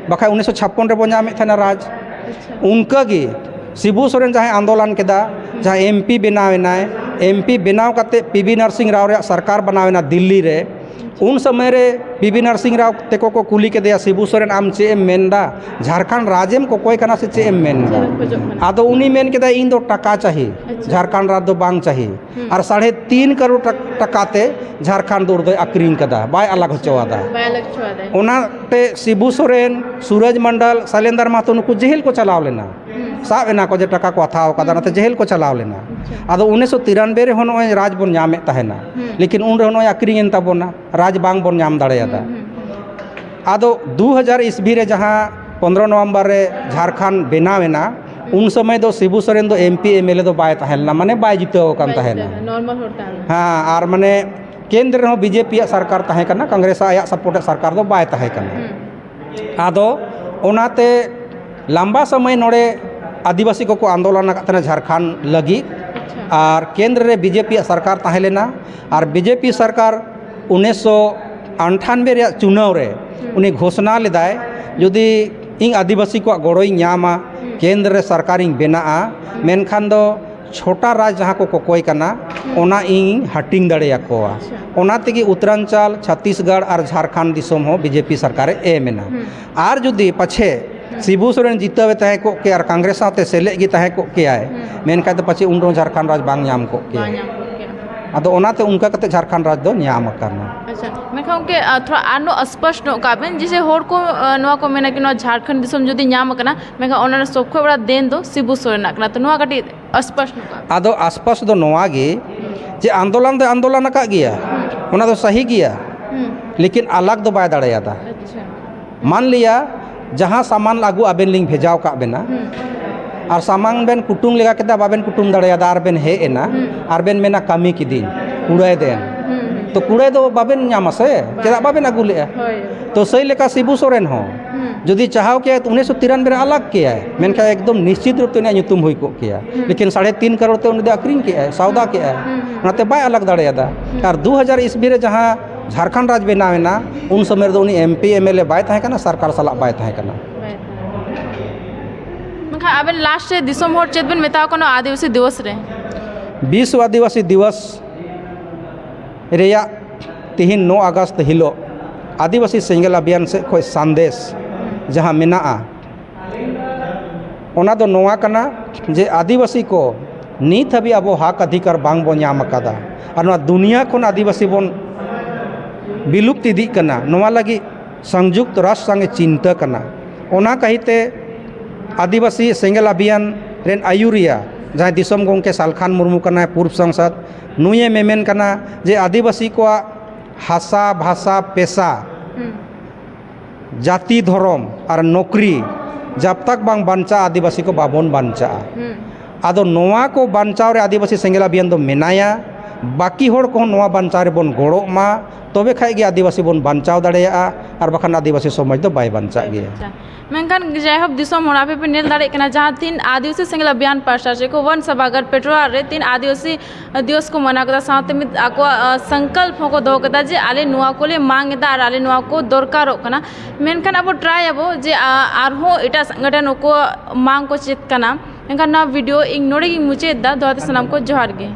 ᱵᱟᱠᱷᱟᱡ ᱩᱱᱤᱥᱥᱚ ᱪᱷᱟᱯᱯᱚᱱ ᱨᱮᱵᱚ ᱧᱟᱢᱮᱫ ᱛᱟᱦᱮᱱᱟ ᱨᱟᱡᱽ᱾ ᱚᱱᱠᱟᱜᱮ ᱥᱤᱵᱩ ᱥᱚᱨᱮᱱ ᱡᱟᱦᱟᱸᱭ ᱟᱱᱫᱳᱞᱚᱱ ᱠᱮᱫᱟ, ᱡᱟᱦᱟᱸ ᱮᱢ ᱯᱤ ᱵᱮᱱᱟᱣ ᱮᱱᱟᱭ, ᱮᱢ ᱯᱤ ᱵᱮᱱᱟᱣ ᱠᱟᱛᱮ ᱯᱤ ᱵᱤ ᱱᱟᱨᱥᱤᱝ ᱨᱟᱣ ᱨᱮᱭᱟᱜ ᱥᱚᱨᱠᱟᱨ ᱵᱮᱱᱟᱣ ᱮᱱᱟ ᱫᱤᱞᱞᱤ ᱨᱮ᱾ ᱩᱱ ᱥᱚᱢᱚᱭ ᱨᱮ ᱯᱤ ᱵᱤ ᱱᱟᱨᱥᱤᱝ ᱨᱟᱣ ᱛᱮᱠᱚ ᱠᱚ ᱠᱩᱞᱤ ᱠᱮᱫᱮᱭᱟ, "ᱥᱤᱵᱩ ᱥᱚᱨᱮᱱ, ᱟᱢ ᱪᱮᱫ ᱮᱢ ᱢᱮᱱᱫᱟ? ᱡᱷᱟᱲᱠᱷᱚᱸᱰ ᱨᱟᱡᱽ ᱮᱢ ᱠᱚᱠᱚᱭ ᱠᱟᱱᱟ ᱥᱮ ᱪᱮᱫ ᱮᱢ ᱢᱮᱱᱫᱟ?" ᱪᱮᱫ ᱮᱢ ᱠᱷᱚᱡᱚᱜ ᱠᱟᱱᱟ? ᱟᱫᱚ ᱩᱱᱤ ᱢᱮᱱ ᱠᱮᱫᱟ, "ᱤᱧ ᱫᱚ ᱴᱟᱠᱟ ᱪᱟᱹᱦᱤ, ᱟᱪᱪᱷᱟ᱾ ᱡᱷᱟᱲᱠᱷᱚᱸᱰ ᱨᱟᱡᱽ ᱫᱚ ᱵᱟᱝ ᱪᱟᱹᱦᱤ᱾" ᱦᱩᱸ᱾ ᱟᱨ ᱥᱟᱲᱮ ᱛᱤᱱ ᱠᱟᱨᱳᱲ ᱴᱟᱠ-, ᱴᱟᱠᱟ ᱛᱮ ᱡᱷᱟᱲᱠᱷᱚᱸᱰ ᱫᱚ ᱟᱹᱠᱷᱨᱤᱧ ᱠᱟᱫᱟ, ᱵᱟᱭ ᱟᱞᱟᱜ ᱦᱚᱪᱚ ᱟᱫᱟ᱾ ᱵᱟᱭ ᱟᱞᱟᱜ ᱦᱚᱪᱚ ᱟᱫᱟᱭ᱾ ᱚᱱᱟᱛᱮ ᱥᱤᱵᱩ ᱥᱚᱨᱮᱱ, ᱥᱩᱨᱚᱡᱽ ᱢᱚᱱᱰᱚᱞ, ᱥᱟᱭᱞᱮᱱᱫᱟᱨ ᱢᱟᱦᱟᱛᱚ ᱱᱩᱠᱩ ᱡᱮᱦᱮᱞ ᱠᱚ ᱪᱟᱞᱟᱣ ᱞᱮᱱᱟ᱾ ᱦᱩᱸ᱾ ᱥᱟᱵ ᱮᱱᱟ ᱠᱚ ᱡᱮ ᱴᱟᱠᱟ ᱠᱚ ᱦᱟᱛᱟᱣ ᱠᱟᱫᱟ, ᱦᱩᱸ᱾ ᱚᱱᱟᱛᱮ ᱡᱮᱦᱮᱞ ᱠᱚ ᱪᱟᱞᱟᱣ ᱞᱮᱱᱟ᱾ ᱟᱪᱪᱷᱟ᱾ ᱟᱫᱚ ᱩᱱᱤᱥᱥᱚ ᱛᱤᱨᱟᱱᱵᱮ ᱨᱮᱦᱚᱸ ᱱᱚᱜᱼᱚᱭ ᱨᱟᱡᱽ ᱵᱚᱱ ᱧᱟᱢᱮᱫ ᱛᱟᱦᱮᱱᱟ, ᱦᱩᱸ᱾ ᱞᱮᱠᱤᱱ ᱩᱱ ᱨᱮᱦᱚᱸ ᱱᱚᱜᱼᱚᱭ ᱟᱹᱠᱷᱨᱤᱧ ᱮᱱ ᱛᱟᱵᱚᱱᱟ, ᱨᱟᱡᱽ ᱵᱟᱝ ᱵᱚᱱ ᱧᱟᱢ ᱫᱟᱲᱮᱭᱟᱫᱟ᱾ ᱦᱩᱸ, ᱦᱩᱸ, ᱦᱩᱸ᱾ ᱟᱫᱚ ᱫᱩ ᱦᱟᱡᱟᱨ ᱤᱥᱵᱤ ᱨᱮ ᱡᱟᱦᱟᱸ ᱯᱚᱱᱫᱽᱨᱚ ᱱᱚᱵᱷᱮᱢᱵᱚᱨ ᱨᱮ ᱡᱷᱟᱲᱠᱷᱚᱸᱰ ᱵᱮᱱᱟᱣ ᱮᱱᱟ, ᱦᱩᱸ᱾ ᱩᱱ ᱥᱚᱢᱚᱭ ᱫᱚ ᱥᱤᱵᱩ ᱥᱚᱨᱮᱱ ᱫᱚ M P M L A ᱫᱚ ᱵᱟᱭ ᱛᱟᱦᱮᱸ ᱞᱮᱱᱟ, ᱢᱟᱱᱮ ᱵᱟᱭ ᱡᱤᱛᱟᱹᱣ ᱟᱠᱟᱱ ᱵᱟᱭ ᱛᱟᱦᱮᱱᱟ᱾ ᱡᱤᱛᱟᱹᱣ ᱞᱮᱱᱟ, ᱱᱚᱨᱢᱟᱞ ᱦᱚᱲ ᱛᱟᱦᱮᱸ ᱞᱮᱱᱟ᱾ ᱦᱮᱸ, ᱟᱨ ᱢᱟᱱᱮ ᱠᱮᱱᱫᱨᱚ ᱨᱮᱦᱚᱸ ᱵᱤ ᱡᱮ ᱯᱤ ᱟᱜ ᱥᱚᱨᱠᱟᱨ ᱛᱟᱦᱮᱸ ᱠᱟᱱᱟ, ᱠᱚᱝᱜᱨᱮᱥ ᱟᱜ ᱟᱭᱟᱜ ᱥᱟᱯᱳᱨᱴ ᱟᱜ ᱥᱚᱨᱠᱟᱨ ᱫᱚ ᱵᱟᱭ ᱛᱟᱦᱮᱸ ᱠᱟᱱᱟ᱾ ᱦᱩᱸ᱾ ᱟᱫᱚ ᱚᱱᱟᱛᱮ ᱞᱟᱢᱵᱟ ᱥᱚᱢᱚᱭ ᱱᱚᱰᱮ ᱟᱹᱫᱤᱵᱟᱹᱥᱤ ᱠᱚᱠᱚ ᱟᱱᱫᱳᱞᱚᱱ ᱟᱠᱟᱫ ᱛᱟᱦᱮᱱᱟ ᱡᱷᱟᱲᱠᱷᱚᱸᱰ ᱞᱟᱹᱜᱤᱫ, ᱟᱪᱪᱷᱟ᱾ ᱟᱨ ᱠᱮᱱᱫᱨᱚ ᱨᱮ ᱵᱤ ᱡᱮ ᱯᱤ ᱟᱜ ᱥᱚᱨᱠᱟᱨ ᱛᱟᱦᱮᱸ ᱞᱮᱱᱟ, ᱟᱨ ᱵᱤ ᱡᱮ ᱯᱤ ᱥᱚᱨᱠᱟᱨ ᱩᱱᱤᱥᱥᱚ ᱟᱴᱷᱟᱱᱵᱮ ᱨᱮᱭᱟᱜ ᱪᱩᱱᱟᱣ ᱨᱮ ᱦᱩᱸ᱾ ᱩᱱᱤ ᱜᱷᱳᱥᱱᱟ ᱞᱮᱫᱟᱭ, ᱡᱩᱫᱤ ᱤᱧ ᱟᱹᱫᱤᱵᱟᱹᱥᱤ ᱠᱚᱣᱟᱜ ᱜᱚᱲᱚᱧ ᱧᱟᱢᱟ, ᱦᱩᱸ᱾ ᱠᱮᱱᱫᱨᱚ ᱨᱮ ᱥᱚᱨᱠᱟᱨᱤᱧ ᱵᱮᱱᱟᱜᱼᱟ, ᱦᱩᱸ᱾ ᱢᱮᱱᱠᱷᱟᱱ ᱫᱚ ᱪᱷᱳᱴᱟ ᱨᱟᱡᱽ ᱡᱟᱦᱟᱸ ᱠᱚ ᱠᱚᱠᱚᱭ ᱠᱟᱱᱟ, ᱦᱩᱸ᱾ ᱚᱱᱟ ᱤᱧ ᱦᱟᱹᱴᱤᱧ ᱫᱟᱲᱮᱭᱟᱠᱚᱣᱟ᱾ ᱟᱪᱪᱷᱟ᱾ ᱚᱱᱟ ᱛᱮᱜᱮ ᱩᱛᱛᱚᱨᱟᱧᱪᱚᱞ, ᱪᱷᱚᱛᱤᱥᱜᱚᱲ ᱟᱨ ᱡᱷᱟᱲᱠᱷᱚᱸᱰ ᱫᱤᱥᱚᱢ ᱦᱚᱸ ᱵᱤ ᱡᱮ ᱯᱤ ᱥᱚᱨᱠᱟᱨᱮ ᱮᱢ ᱮᱱᱟ᱾ ᱦᱩᱸ᱾ ᱟᱨ ᱡᱩᱫᱤ ᱯᱟᱪᱷᱮ ᱦᱩᱸ᱾ ᱥᱤᱵᱩ ᱥᱚᱨᱮᱱ ᱡᱤᱛᱟᱹᱣᱮ ᱛᱟᱦᱮᱸ ᱠᱚᱜ ᱠᱮᱭᱟ ᱟᱨ ᱠᱚᱝᱜᱨᱮᱥ ᱥᱟᱶᱛᱮ ᱥᱮᱞᱮᱫ ᱜᱮ ᱛᱟᱦᱮᱸ ᱠᱚᱜ ᱠᱮᱭᱟᱭ, ᱦᱩᱸ᱾ ᱢᱮᱱᱠᱷᱟᱱ ᱫᱚ ᱯᱟᱪᱷᱮ ᱩᱱ ᱨᱮᱦᱚᱸ ᱡᱷᱟᱲᱠᱷᱚᱸᱰ ᱨᱟᱡᱽ ᱵᱟᱝ ᱧᱟᱢ ᱠᱚᱜ ᱠᱮᱭᱟ᱾ ᱵᱟᱝ ᱧᱟᱢ ᱠᱚᱜ ᱠᱮᱭᱟ᱾ ᱟᱫᱚ ᱚᱱᱟᱛᱮ ᱚᱱᱠᱟ ᱠᱟᱛᱮ ᱡᱷᱟᱲᱠᱷᱚᱸᱰ ᱨᱟᱡᱽ ᱫᱚ ᱧᱟᱢ ᱟᱠᱟᱱᱟ᱾ ᱟᱪᱪᱷᱟ, ᱢᱮᱱᱠᱷᱟᱱ ᱜᱚᱢᱠᱮ, ᱟᱨ ᱛᱷᱚᱲᱟ ᱟᱨ ᱱᱚ ᱟᱥᱯᱟᱥ ᱧᱚᱜ ᱠᱟᱜ ᱵᱮᱱ, ᱡᱮᱭᱥᱮ ᱦᱚᱲ ᱠᱚ, ᱟᱸ, ᱱᱚᱣᱟ ᱠᱚ ᱢᱮᱱᱟ ᱠᱤ ᱱᱚᱣᱟ ᱡᱷᱟᱲᱠᱷᱚᱸᱰ ᱫᱤᱥᱚᱢ ᱡᱩᱫᱤ ᱧᱟᱢ ᱟᱠᱟᱱᱟ, ᱢᱮᱱᱠᱷᱟᱱ ᱚᱱᱟ ᱨᱮ ᱥᱚᱵ ᱠᱷᱚᱱ ᱵᱚᱲᱟ ᱫᱮᱱ ᱫᱚ ᱥᱤᱵᱩ ᱥᱚᱨᱮᱱᱟᱜ ᱠᱟᱱᱟ, ᱛᱚ ᱱᱚᱣᱟ ᱠᱟᱹᱴᱤᱡ ᱟᱥᱯᱟᱥ ᱧᱚᱜ ᱠᱟᱜ ᱵᱮᱱ᱾ ᱟᱫᱚ ᱟᱥᱯᱟᱥ ᱫᱚ ᱱᱚᱣᱟ ᱜᱮ, ᱦᱩᱸ᱾ ᱡᱮ ᱟᱱᱫᱳᱞᱚᱱ ᱫᱚᱭ ᱟᱱᱫᱳᱞᱚᱱ ᱟᱠᱟᱫ ᱜᱮᱭᱟ, ᱦᱩᱸ᱾ ᱚᱱᱟ ᱫᱚ ᱥᱟᱹᱦᱤ ᱜᱮᱭᱟ, ᱦᱩᱸ᱾ ᱞᱮᱠᱤᱱ ᱟᱞᱟᱜᱽ ᱫᱚ ᱵᱟᱭ ᱫᱟᱲᱮᱭᱟᱫᱟ᱾ ᱟᱪᱪᱷᱟ᱾ ᱢᱟᱱ ᱞᱤᱭᱟ, ᱡᱟᱦᱟᱸ ᱥᱟᱢᱟᱱ ᱟᱹᱜᱩ ᱟᱵᱮᱱ ᱞᱤᱧ ᱵᱷᱮᱡᱟᱣ ᱠᱟᱜ ᱵᱮᱱᱟ, ᱦᱩᱸ᱾ ᱟᱨ ᱥᱟᱢᱟᱱ ᱵᱮᱱ ᱠᱩᱴᱩᱢ ᱞᱮᱜᱟ ᱠᱮᱫᱟ, ᱵᱟᱵᱮᱱ ᱠᱩᱴᱩᱢ ᱫᱟᱲᱮᱭᱟᱫᱟ, ᱟᱨ ᱵᱮᱱ ᱦᱮᱡ ᱮᱱᱟ, ᱦᱩᱸ᱾ ᱟᱨ ᱵᱮᱱ ᱢᱮᱱᱟ, "ᱠᱟᱹᱢᱤ ᱠᱤᱫᱤᱧ, ᱠᱩᱲᱟᱹᱭ ᱫᱮᱱ", ᱦᱩᱸ, ᱦᱩᱸ᱾ ᱛᱚ ᱠᱩᱲᱟᱹᱭ ᱫᱚ ᱵᱟᱵᱮᱱ ᱧᱟᱢᱟ ᱥᱮ, ᱵᱟᱝ᱾ ᱪᱮᱫᱟᱜ ᱵᱟᱵᱮᱱ ᱟᱹᱜᱩ ᱞᱮᱜᱼᱟ? ᱦᱳᱭ᱾ ᱛᱚ ᱥᱮᱭ ᱞᱮᱠᱟ ᱥᱤᱵᱩ ᱥᱚᱨᱮᱱ ᱦᱚᱸ ᱦᱩᱸ᱾ ᱡᱩᱫᱤ ᱪᱟᱦᱟᱣ ᱠᱮᱭᱟᱭ, ᱛᱚ ᱩᱱᱤᱥᱥᱚ ᱛᱤᱨᱟᱱᱵᱮ ᱨᱮ ᱟᱞᱟᱜᱽ ᱠᱮᱭᱟᱭ, ᱢᱮᱱᱠᱷᱟᱱ ᱮᱠᱫᱚᱢ ᱱᱤᱥᱪᱤᱛ ᱨᱩᱯ ᱛᱮ ᱩᱱᱤᱭᱟᱜ ᱧᱩᱛᱩᱢ ᱦᱩᱭ ᱠᱚᱜ ᱠᱮᱭᱟ᱾ ᱦᱩᱸ᱾ ᱞᱮᱠᱤᱱ ᱥᱟᱲᱮ ᱛᱤᱱ ᱠᱟᱨᱳᱲ ᱛᱮ ᱩᱱᱤ ᱫᱚ ᱟᱹᱠᱷᱨᱤᱧ ᱠᱮᱜᱼᱟᱭ, ᱥᱟᱣᱫᱟ ᱠᱮᱜᱼᱟᱭ᱾ ᱦᱩᱸ, ᱦᱩᱸ᱾ ᱚᱱᱟᱛᱮ ᱵᱟᱭ ᱟᱞᱟᱜᱽ ᱫᱟᱲᱮᱭᱟᱫᱟ᱾ ᱦᱩᱸ᱾ ᱟᱨ ᱫᱩ ᱦᱟᱡᱟᱨ ᱤᱥᱵᱤ ᱨᱮ ᱡᱟᱦᱟᱸ ᱡᱷᱟᱲᱠᱷᱚᱸᱰ ᱨᱟᱡᱽ ᱵᱮᱱᱟᱣ ᱮᱱᱟ, ᱩᱱ ᱥᱚᱢᱚᱭ ᱨᱮᱫᱚ ᱩᱱᱤ M P M L A ᱵᱟᱭ ᱛᱟᱦᱮᱸ ᱠᱟᱱᱟ, ᱥᱚᱨᱠᱟᱨ ᱥᱟᱞᱟᱜ ᱵᱟᱭ ᱛᱟᱦᱮᱸ ᱠᱟᱱᱟ᱾ ᱵᱟᱭ ᱛᱟᱦᱮᱸ ᱠᱟᱱᱟ᱾ ᱟᱵᱮᱱ ᱞᱟᱥᱴ ᱨᱮ ᱫᱤᱥᱚᱢ ᱦᱚᱲ ᱪᱮᱫ ᱵᱮᱱ ᱢᱮᱛᱟᱣ ᱠᱚ ᱠᱟᱱᱟ ᱟᱹᱫᱤᱵᱟᱹᱥᱤ ᱫᱤᱵᱚᱥ ᱨᱮ? ᱵᱤᱥᱣ ᱟᱹᱫᱤᱵᱟᱹᱥᱤ ᱫᱤᱵᱚᱥ ᱨᱮᱭᱟᱜ ᱛᱤᱦᱤᱧ ᱱᱚ ᱟᱜᱚᱥᱴ ᱦᱤᱞᱳᱜ ᱟᱹᱫᱤᱵᱟᱹᱥᱤ ᱥᱮᱸᱜᱮᱞ ᱟᱵᱷᱤᱭᱟᱱ ᱥᱮᱫ ᱠᱷᱚᱱ ᱥᱟᱸᱫᱮᱥ ᱡᱟᱦᱟᱸ ᱢᱮᱱᱟᱜᱼᱟ, ᱚᱱᱟ ᱫᱚ ᱱᱚᱣᱟ ᱠᱟᱱᱟ ᱡᱮ ᱟᱹᱫᱤᱵᱟᱹᱥᱤ ᱠᱚ ᱱᱤᱛ ᱦᱟᱹᱵᱤᱡ ᱟᱵᱚ ᱦᱚᱠ ᱚᱫᱷᱤᱠᱟᱨ ᱵᱟᱝ ᱵᱚᱱ ᱧᱟᱢ ᱟᱠᱟᱫᱟ᱾ ᱟᱨ ᱱᱚᱣᱟ ᱫᱩᱱᱤᱭᱟᱹ ᱠᱷᱚᱱ ᱟᱹᱫᱤᱵᱟᱹᱥᱤ ᱵᱚᱱ ᱵᱤᱞᱩᱯᱛ ᱤᱫᱤᱜ ᱠᱟᱱᱟ᱾ ᱱᱚᱣᱟ ᱞᱟᱹᱜᱤᱫ ᱥᱚᱝᱡᱩᱠᱛ ᱨᱟᱥᱴᱨ ᱥᱟᱸᱜᱮ ᱪᱤᱱᱛᱟᱹ ᱠᱟᱱᱟ᱾ ᱚᱱᱟ ᱠᱷᱟᱹᱛᱤᱨ ᱛᱮ ᱟᱹᱫᱤᱵᱟᱹᱥᱤ ᱥᱮᱸᱜᱮᱞ ᱟᱵᱷᱤᱭᱟᱱ ᱨᱮᱱ ᱟᱹᱭᱩᱨᱤᱭᱟᱹ ᱡᱟᱦᱟᱸᱭ ᱫᱤᱥᱚᱢ ᱜᱚᱢᱠᱮ ᱥᱟᱞᱠᱷᱟᱱ ᱢᱩᱨᱢᱩ ᱠᱟᱱᱟᱭ, ᱯᱩᱨᱵ ᱥᱚᱝᱥᱚᱫ, ᱱᱩᱭᱮ ᱢᱮᱢᱮᱱ ᱠᱟᱱᱟ ᱡᱮ ᱟᱹᱫᱤᱵᱟᱹᱥᱤ ᱠᱚᱣᱟᱜ ᱦᱟᱥᱟ, ᱵᱷᱟᱥᱟ, ᱯᱮᱥᱟ, ᱦᱩᱸ᱾ ᱡᱟᱹᱛᱤ, ᱫᱷᱚᱨᱚᱢ ᱟᱨ ᱱᱚᱠᱨᱤ ᱡᱟᱵ ᱛᱟᱠ ᱵᱟᱝ ᱵᱟᱧᱪᱟᱜᱼᱟ, ᱟᱹᱫᱤᱵᱟᱹᱥᱤ ᱠᱚ ᱵᱟᱵᱚᱱ ᱵᱟᱧᱪᱟᱜᱼᱟ᱾ ᱦᱩᱸ᱾ ᱟᱫᱚ ᱱᱚᱣᱟ ᱠᱚ ᱵᱟᱧᱪᱟᱣ ᱨᱮ ᱟᱹᱫᱤᱵᱟᱹᱥᱤ ᱥᱮᱸᱜᱮᱞ ᱟᱵᱷᱤᱭᱟᱱ ᱫᱚ ᱢᱮᱱᱟᱭᱟ᱾ ᱵᱟᱹᱠᱤ ᱦᱚᱲ ᱠᱚᱦᱚᱸ ᱱᱚᱣᱟ ᱵᱟᱧᱪᱟᱣ ᱨᱮᱵᱚᱱ ᱜᱚᱲᱚᱜ ᱢᱟ, ᱛᱚᱵᱮ ᱠᱷᱟᱡ ᱜᱮ ᱟᱹᱫᱤᱵᱟᱹᱥᱤ ᱵᱚᱱ ᱵᱟᱧᱪᱟᱣ ᱫᱟᱲᱮᱭᱟᱜᱼᱟ, ᱟᱨ ᱵᱟᱠᱷᱟᱱ ᱟᱹᱫᱤᱵᱟᱹᱥᱤ ᱥᱚᱢᱟᱡᱽ ᱫᱚ ᱵᱟᱭ ᱵᱟᱧᱪᱟᱜ ᱜᱮᱭᱟ᱾ ᱟᱪᱪᱷᱟ᱾ ᱢᱮᱱᱠᱷᱟᱱ ᱡᱟᱭᱦᱳᱠ, ᱫᱤᱥᱚᱢ ᱦᱚᱲ, ᱟᱯᱮ ᱯᱮ ᱧᱮᱞ ᱫᱟᱲᱮᱭᱟᱜ ᱠᱟᱱᱟ, ᱡᱟᱦᱟᱸ ᱛᱤᱱ ᱟᱹᱫᱤᱵᱟᱹᱥᱤ ᱥᱮᱸᱜᱮᱞ ᱟᱵᱷᱤᱭᱟᱱ ᱯᱟᱦᱴᱟ ᱥᱮᱫ ᱠᱷᱚᱱ ᱵᱚᱱ ᱥᱟᱵᱷᱟᱜᱟᱲ ᱯᱮᱴᱨᱳᱞ ᱨᱮ ᱛᱤᱱ ᱟᱹᱫᱤᱵᱟᱹᱥᱤ ᱫᱤᱵᱚᱥ ᱠᱚ ᱢᱟᱱᱟᱣ ᱠᱮᱫᱟ, ᱥᱟᱶᱛᱮ ᱢᱤᱫ ᱟᱠᱚᱣᱟᱜ, ᱟ, ᱥᱚᱝᱠᱚᱞᱯ ᱦᱚᱸᱠᱚ ᱫᱚᱦᱚ ᱠᱮᱫᱟ ᱡᱮ ᱟᱞᱮ ᱱᱚᱣᱟ ᱠᱚᱞᱮ ᱢᱟᱝ ᱮᱫᱟ ᱟᱨ ᱟᱞᱮ ᱱᱚᱣᱟ ᱠᱚ ᱫᱚᱨᱠᱟᱨᱚᱜ ᱠᱟᱱᱟ᱾ ᱢᱮᱱᱠᱷᱟᱱ ᱟᱵᱚ ᱴᱨᱟᱭ ᱟᱵᱚ ᱡᱮ, ᱟ, ᱟᱨᱦᱚᱸ ᱮᱴᱟᱜ ᱥᱚᱝᱜᱚᱴᱷᱚᱱ ᱠᱚ ᱢᱟᱝ ᱠᱚ ᱪᱮᱫ ᱠᱟᱱᱟ᱾ ᱢᱮᱱᱠᱷᱟᱱ ᱱᱚᱣᱟ ᱵᱷᱤᱰᱤᱭᱳ ᱤᱧ ᱱᱚᱰᱮ ᱜᱤᱧ ᱢᱩᱪᱟᱹᱫ ᱮᱫᱟ᱾ ᱫᱚᱦᱲᱟ ᱛᱮ ᱥᱟᱱᱟᱢ ᱠᱚ ᱡᱚᱦᱟᱨ ᱜᱮ᱾